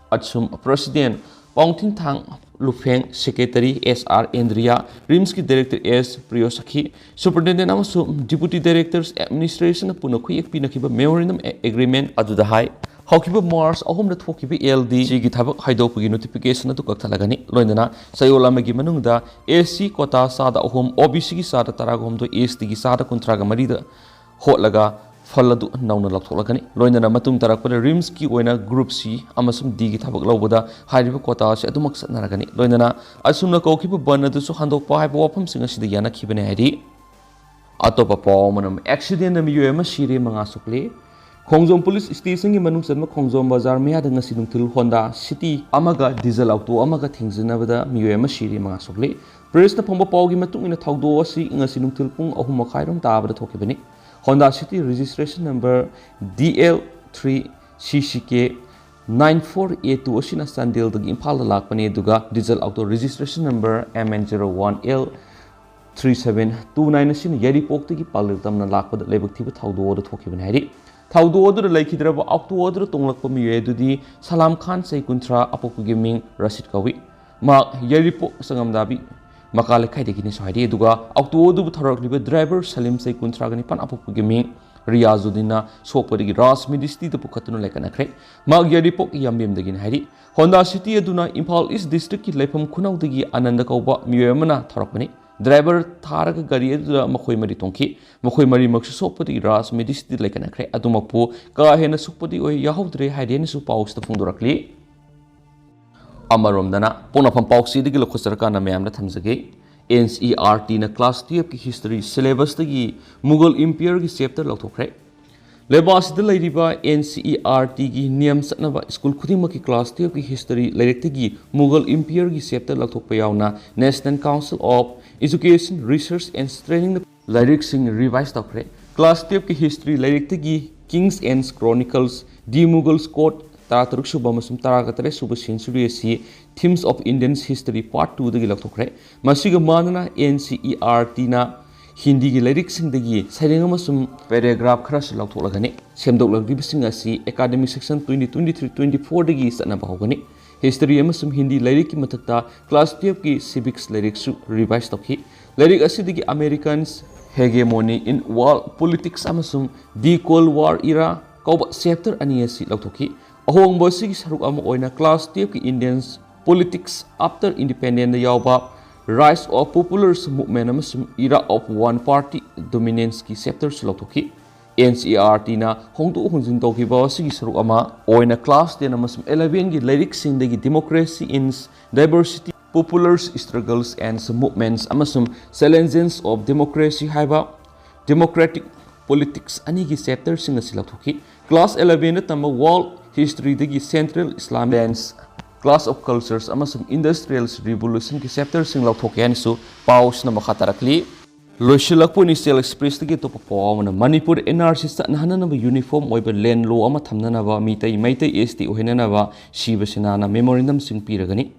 ꯑꯁꯨꯝ ꯄ꯭ꯔꯁꯤꯗꯦꯟ ꯄꯥꯎꯊꯤꯟꯊꯥꯡ ꯂꯨꯐꯦꯡ, ꯁꯦꯀ꯭ꯔꯦꯇꯔꯤ ꯑꯦꯁ ꯑꯥꯔ ꯏꯟꯗ꯭ꯔꯤꯌꯥ, ꯔꯤꯝꯁꯀꯤ ꯗꯥꯏꯔꯦꯛꯇꯔ ꯑꯦꯁ ꯄ꯭ꯔꯤꯌꯣꯁꯥꯈꯤ, ꯁꯨꯄꯔꯤꯟꯇꯦꯟꯗꯦꯟꯠ ꯑꯃꯁꯨꯡ ꯗꯤꯄꯨꯇꯤ ꯗꯥꯏꯔꯦꯛꯇꯔꯁ ꯑꯦꯗꯃꯤꯅꯤꯁꯇ꯭ꯔꯦꯁꯟꯅ ꯄꯨꯟꯅ ꯈꯨꯌꯦꯛ ꯄꯤꯅꯈꯤꯕ Memorandum of Agreement ꯑꯗꯨꯗ ꯍꯥꯏ, ꯍꯧꯈꯤꯕ ꯃꯥꯔꯆ ꯑꯍꯨꯝꯗ ꯊꯣꯛꯈꯤꯕ ꯑꯦꯜ ꯗꯤ ꯁꯤꯒꯤ ꯊꯕꯛ ꯍꯥꯏꯗꯣꯛꯄꯒꯤ ꯅꯣꯇꯤꯐꯤꯀꯦꯁꯟ ꯑꯗꯨ ꯀꯛꯊꯠꯂꯒꯅꯤ꯫ ꯂꯣꯏꯅꯅ ꯆꯌꯣꯜ ꯑꯃꯒꯤ ꯃꯅꯨꯡꯗ ꯑꯦꯁ ꯁꯤ ꯀꯣꯇꯥ ꯆꯥꯗ ꯑꯍꯨꯝ, ꯑꯣ ꯕꯤ ꯁꯤꯒꯤ ꯆꯥꯗ ꯇꯔꯥꯒ ꯍꯨꯝꯗꯣꯏ, ꯑꯦꯁ ꯇꯤꯒꯤ ꯆꯥꯗ ꯀꯨꯟꯊ꯭ꯔꯥꯒ ꯃꯔꯤꯗ ꯍꯣꯠꯂꯒ ꯐꯜ ꯑꯗꯨ ꯅꯧꯅ ꯂꯧꯊꯣꯛꯂꯛꯀꯅꯤ꯫ ꯂꯣꯏꯅꯅ ꯃꯇꯨꯡ ꯇꯥꯔꯛꯄꯗ RIMSꯀꯤ ꯑꯣꯏꯅ Group C ꯑꯃꯁꯨꯡ Dꯒꯤ ꯊꯕꯛ ꯂꯧꯕꯗ ꯍꯥꯏꯔꯤꯕ quotaꯁꯤ ꯑꯗꯨꯃꯛ ꯆꯠꯅꯔꯒꯅꯤ꯫ ꯂꯣꯏꯅꯅ ꯑꯁꯨꯝꯅ ꯀꯧꯈꯤꯕ ꯕꯟ ꯑꯗꯨꯁꯨ ꯍꯟꯗꯣꯛꯄ ꯍꯥꯏꯕ ꯋꯥꯐꯝꯁꯤꯡ ꯑꯁꯤꯗ ꯌꯥꯅꯈꯤꯕꯅꯤ ꯍꯥꯏꯔꯤ꯫ ꯑꯇꯣꯞꯄ ꯄꯥꯎ ꯑꯃꯅ, accidentꯅ ꯃꯤꯑꯣꯏ ꯑꯃ ꯁꯤꯔꯦ, ꯃꯉꯥ ꯁꯣꯛꯂꯦ꯫ ꯈꯣꯡꯖꯣꯝ Police Stationꯒꯤ ꯃꯅꯨꯡ ꯆꯟꯕ ꯈꯣꯡꯖꯣꯝ ꯕꯖꯥꯔ ꯃꯌꯥꯗ ꯉꯁꯤ ꯅꯨꯡꯊꯤꯜ Honda City ꯑꯃꯒ diesel auto ꯑꯃꯒ ꯊꯦꯡꯖꯤꯟꯅꯕꯗ ꯃꯤꯑꯣꯏ ꯑꯃ ꯁꯤꯔꯦ, ꯃꯉꯥ ꯁꯣꯛꯂꯦ꯫ Pressꯅ ꯐꯪꯕ ꯄꯥꯎꯒꯤ ꯃꯇꯨꯡ ꯏꯟꯅ ꯊꯧꯗꯣꯛ ꯑꯁꯤ ꯉꯁꯤ ꯅꯨꯡꯊꯤꯜ ꯄꯨꯡ ꯑꯍꯨꯝ ꯃꯈꯥꯏꯔꯣꯝ ꯇꯥꯕꯗ ꯊꯣꯛꯈꯤꯕꯅꯤ꯫ Honda City registration number D L three C C K nine four A two ꯑꯁꯤꯅ ꯆꯥꯟꯗꯦꯜꯗꯒꯤ ꯏꯝꯐꯥꯜꯗ ꯂꯥꯛꯄꯅꯤ, ꯑꯗꯨꯒ diesel auto registration number M N zero one L three seven two nine ꯑꯁꯤꯅ ꯌꯥꯏꯔꯤꯄꯣꯛꯇꯒꯤ ꯄꯥꯂꯦꯜ ꯇꯝꯅ ꯂꯥꯛꯄꯗ ꯂꯥꯏꯕꯛ ꯊꯤꯕ ꯊꯧꯗꯣꯛ ꯑꯗꯨ ꯊꯣꯛꯈꯤꯕꯅꯤ ꯍꯥꯏꯔꯤ꯫ ꯊꯧꯗꯣꯛ ꯑꯗꯨꯗ ꯂꯩꯈꯤꯗ꯭ꯔꯕ auto ꯑꯗꯨꯗ ꯇꯣꯡꯂꯛꯄ ꯃꯤꯑꯣꯏ ꯑꯗꯨꯗꯤ ꯁꯂꯥꯝ ꯈꯥꯟ, ꯆꯍꯤ ꯀꯨꯟꯊ꯭ꯔꯥ, ꯑꯄꯣꯛꯄꯒꯤ ꯃꯤꯡ ꯔꯁꯤꯗ ꯀꯧꯏ꯫ ꯃꯍꯥꯛ ꯌꯥꯏꯔꯤꯄꯣꯛ ꯁꯪꯉꯝꯗꯥꯕꯤ ꯃꯀꯥ ꯂꯩꯀꯥꯏꯗꯒꯤꯅꯤꯁꯨ ꯍꯥꯏꯔꯤ꯫ ꯑꯗꯨꯒ auto ꯑꯗꯨꯕꯨ ꯊꯧꯔꯛꯂꯤꯕ driver ꯁꯂꯤꯝ, ꯆꯍꯤ ꯀꯨꯟꯊ꯭ꯔꯥꯒ ꯅꯤꯄꯥꯟ, ꯑꯄꯣꯛꯄꯒꯤ ꯃꯤꯡ ꯔꯤꯌꯥꯖꯨꯗꯤꯟꯅ ꯁꯣꯛꯄꯗꯒꯤ ꯔꯥꯖ ꯃꯦꯗꯤꯁꯤꯇꯤꯗ ꯄꯨꯈꯠꯇꯨꯅ ꯂꯩꯀꯠꯅꯈ꯭ꯔꯦ꯫ ꯃꯍꯥꯛ ꯌꯥꯏꯔꯤꯄꯣꯛ ꯌꯥꯝꯕꯦꯝꯗꯒꯤꯅꯤ ꯍꯥꯏꯔꯤ꯫ Honda City ꯑꯗꯨꯅ ꯏꯝꯐꯥꯜ East Districtꯀꯤ ꯂꯩꯐꯝ ꯈꯨꯅꯧꯗꯒꯤ ꯑꯅꯟꯗ ꯀꯧꯕ ꯃꯤꯑꯣꯏ ꯑꯃꯅ ꯊꯧꯔꯛꯄꯅꯤ꯫ Driver ꯊꯥꯔꯒ ꯒꯥꯔꯤ ꯑꯗꯨꯗ ꯃꯈꯣꯏ ꯃꯔꯤ ꯇꯣꯡꯈꯤ꯫ ꯃꯈꯣꯏ ꯃꯔꯤꯃꯛꯁꯨ ꯁꯣꯛꯄꯗꯒꯤ ꯔꯥꯖ ꯃꯦꯗꯤꯁꯤꯇꯤꯗ ꯂꯩꯀꯠꯅꯈ꯭ꯔꯦ꯫ ꯑꯗꯨꯃꯛꯄꯨ ꯀꯥ ꯍꯦꯟꯅ ꯁꯣꯛꯄꯗꯤ ꯑꯣꯏ ꯌꯥꯍꯧꯗ꯭ꯔꯦ ꯍꯥꯏꯗꯦꯅꯁꯨ ꯄꯥꯎꯁꯤꯗ ꯐꯣꯡꯗꯣꯔꯛꯂꯤ꯫ ꯑꯃꯔꯣꯝꯗꯅ ꯄꯣꯛꯅꯐꯝ ꯄꯥꯎꯆꯦꯗꯒꯤ ꯂꯧꯈꯠꯆꯔꯀꯥꯟꯗ ꯃꯌꯥꯝꯗ ꯊꯝꯖꯒꯦ꯫ NCERTꯅ class twelveꯀꯤ history syllabusꯇꯒꯤ Mughal Empireꯒꯤ chapter ꯂꯧꯊꯣꯛꯈ꯭ꯔꯦ꯫ ꯂꯩꯕꯥꯛ ꯑꯁꯤꯗ ꯂꯩꯔꯤꯕ NCERTꯒꯤ ꯅꯤꯌꯝ ꯆꯠꯅꯕ school ꯈꯨꯗꯤꯡꯃꯛꯀꯤ class twelveꯀꯤ history ꯂꯥꯏꯔꯤꯛꯇꯒꯤ Mughal Empireꯒꯤ chapter ꯂꯧꯊꯣꯛꯄ ꯌꯥꯎꯅ National Council of Education, Research and Trainingꯅ ꯂꯥꯏꯔꯤꯛꯁꯤꯡ revise ꯇꯧꯈ꯭ꯔꯦ꯫ Class twelveꯀꯤ history ꯂꯥꯏꯔꯤꯛꯇꯒꯤ Kings and Chronicles, The Mughals' Court, ꯇꯔꯥꯇꯔꯨꯛ ꯁꯨꯕ ꯑꯃꯁꯨꯡ ꯇꯔꯥꯒ ꯇꯔꯦꯠ ꯁꯨꯕ century ꯑꯁꯤ Themes of Indian History Part twoꯗꯒꯤ ꯂꯧꯊꯣꯛꯈ꯭ꯔꯦ꯫ ꯃꯁꯤꯒ ꯃꯥꯟꯅꯅ NCERTꯅ ꯍꯤꯟꯗꯤꯒꯤ ꯂꯥꯏꯔꯤꯛꯁꯤꯡꯗꯒꯤ ꯁꯩꯔꯦꯡ ꯑꯃꯁꯨꯡ paragraph ꯈꯔꯁꯨ ꯂꯧꯊꯣꯛꯂꯒꯅꯤ꯫ ꯁꯦꯝꯗꯣꯛꯂꯛꯂꯤꯕꯁꯤꯡ ꯑꯁꯤ academic session twenty twenty-three twenty-fourꯗꯒꯤ ꯆꯠꯅꯕ ꯍꯧꯒꯅꯤ꯫ History ꯑꯃꯁꯨꯡ ꯍꯤꯟꯗꯤ ꯂꯥꯏꯔꯤꯛꯀꯤ ꯃꯊꯛꯇ class twelveꯀꯤ civics ꯂꯥꯏꯔꯤꯛꯁꯨ revise ꯇꯧꯈꯤ꯫ ꯂꯥꯏꯔꯤꯛ ꯑꯁꯤꯗꯒꯤ Americans' Hegemony in World Politics ꯑꯃꯁꯨꯡ The Cold War Era ꯀꯧꯕ chapter ꯑꯅꯤ ꯑꯁꯤ ꯂꯧꯊꯣꯛꯈꯤ꯫ ꯑꯍꯣꯡꯕ ꯑꯁꯤꯒꯤ ꯁꯔꯨꯛ ꯑꯃ ꯑꯣꯏꯅ class twelveꯀꯤ Indians Politics After Independence ꯌꯥꯎꯕ Rise of Popular Movement ꯑꯃꯁꯨꯡ Era of One Party Dominanceꯀꯤ chapterꯁꯨ ꯂꯧꯊꯣꯛꯈꯤ꯫ ꯑꯦꯟ ꯁꯤ ꯏ ꯑꯥꯔ ꯇꯤꯅ ꯍꯣꯡꯗꯣꯛ ꯍꯣꯡꯖꯤꯟ ꯇꯧꯈꯤꯕ ꯑꯁꯤꯒꯤ ꯁꯔꯨꯛ ꯑꯃ ꯑꯣꯏꯅ class ten ꯑꯃꯁꯨꯡ elevenꯒꯤ ꯂꯥꯏꯔꯤꯛꯁꯤꯡꯗꯒꯤ Democracy in Diversity, Popular Struggles and Movements ꯑꯃꯁꯨꯡ Challenges of Democracy ꯍꯥꯏꯕ democratic politics ꯑꯅꯤꯒꯤ chapterꯁꯤꯡ ꯑꯁꯤ ꯂꯧꯊꯣꯛꯈꯤ꯫ Class elevenꯗ ꯇꯝꯕ World Historyꯗꯒꯤ Central Islamic Lands, Clash of Cultures ꯑꯃꯁꯨꯡ Industrial Revolutionꯒꯤ chapterꯁꯤꯡ ꯂꯧꯊꯣꯛꯈꯤ ꯍꯥꯏꯅꯁꯨ ꯄꯥꯎꯁꯤꯅ ꯃꯈꯥ ꯇꯥꯔꯛꯂꯤ꯫ ꯂꯣꯏꯁꯤꯜꯂꯛꯄ ꯑꯣꯏꯅ East Expressꯇꯒꯤ ꯑꯇꯣꯞꯄ ꯄꯥꯎ ꯑꯃꯅ, Manipur and R C ꯆꯠꯅꯍꯟꯅꯅꯕ uniform ꯑꯣꯏꯕ land law ꯑꯃ ꯊꯝꯅꯅꯕ ꯃꯤꯇꯩ ꯃꯩꯇꯩ ꯑꯦꯁ ꯇꯤ ꯑꯣꯏꯍꯟꯅꯅꯕ ꯁꯤꯕ ꯁꯦꯅꯥꯅ memorandumꯁꯤꯡ ꯄꯤꯔꯒꯅꯤ꯫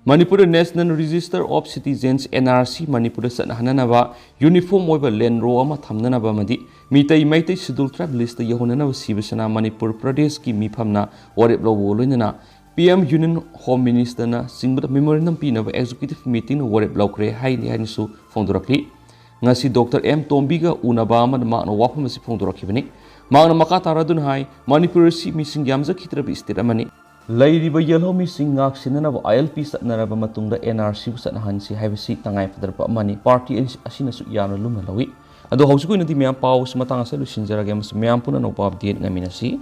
ꯃꯅꯤꯄꯨꯔꯗ National Register of Citizens, N R C, ꯃꯅꯤꯄꯨꯔꯗ ꯆꯠꯅꯍꯟꯅꯅꯕ uniform ꯑꯣꯏꯕ land law ꯑꯃ ꯊꯝꯅꯅꯕ ꯑꯃꯗꯤ ꯃꯤꯇꯩ ꯃꯩꯇꯩ Scheduled Tribe listꯇ ꯌꯧꯍꯟꯅꯅꯕ ꯁꯤꯕ ꯁꯦꯅꯥ ꯃꯅꯤꯄꯨꯔ ꯄ꯭ꯔꯗꯦꯁꯀꯤ ꯃꯤꯐꯝꯅ ꯋꯥꯔꯦꯞ ꯂꯧꯕꯒ ꯂꯣꯏꯅꯅ P M, Union Home Ministerꯅ ꯆꯤꯡꯕꯗ memorandum ꯄꯤꯅꯕ executive meetingꯅ ꯋꯥꯔꯦꯞ ꯂꯧꯈ꯭ꯔꯦ ꯍꯥꯏꯔꯤ ꯍꯥꯏꯅꯁꯨ ꯐꯣꯡꯗꯣꯔꯛꯂꯤ꯫ ꯉꯁꯤ ꯗꯣꯛꯇꯔ ꯑꯦꯝ ꯇꯣꯝꯕꯤꯒ ꯎꯅꯕ ꯑꯃꯗ ꯃꯍꯥꯛꯅ ꯋꯥꯐꯝ ꯑꯁꯤ ꯐꯣꯡꯗꯣꯔꯛꯈꯤꯕꯅꯤ꯫ ꯃꯍꯥꯛꯅ ꯃꯈꯥ ꯇꯥꯔꯗꯨꯅ ꯍꯥꯏ, ꯃꯅꯤꯄꯨꯔ ꯑꯁꯤ ꯃꯤꯁꯤꯡ ꯌꯥꯝꯖꯈꯤꯗ꯭ꯔꯕ state ꯑꯃꯅꯤ꯫ ꯂꯩꯔꯤꯕ ꯌꯦꯜꯍꯧꯃꯤꯁꯤꯡ ꯉꯥꯛ ꯁꯦꯟꯅꯅꯕ I L P ꯆꯠꯅꯔꯕ ꯃꯇꯨꯡꯗ N R Cꯕꯨ ꯆꯠꯅꯍꯟꯁꯤ ꯍꯥꯏꯕꯁꯤ ꯇꯉꯥꯏ ꯐꯗ꯭ꯔꯕ ꯑꯃꯅꯤ꯫ Party ꯑꯁꯤꯅꯁꯨ ꯌꯥꯝꯅ ꯂꯨꯝꯅ ꯂꯧꯏ꯫ ꯑꯗꯣ ꯍꯧꯖꯤꯛ ꯑꯣꯏꯅꯗꯤ ꯃꯌꯥꯝ ꯄꯥꯎ ꯑꯁꯤ ꯃꯇꯥꯡ ꯑꯁꯤꯗ ꯂꯣꯏꯁꯤꯟꯖꯔꯒꯦ ꯑꯃꯁꯨꯡ ꯃꯌꯥꯝ ꯄꯨꯟꯅ ꯑꯅꯧꯕ update ꯉꯥꯏꯃꯤꯟꯅꯁꯤ꯫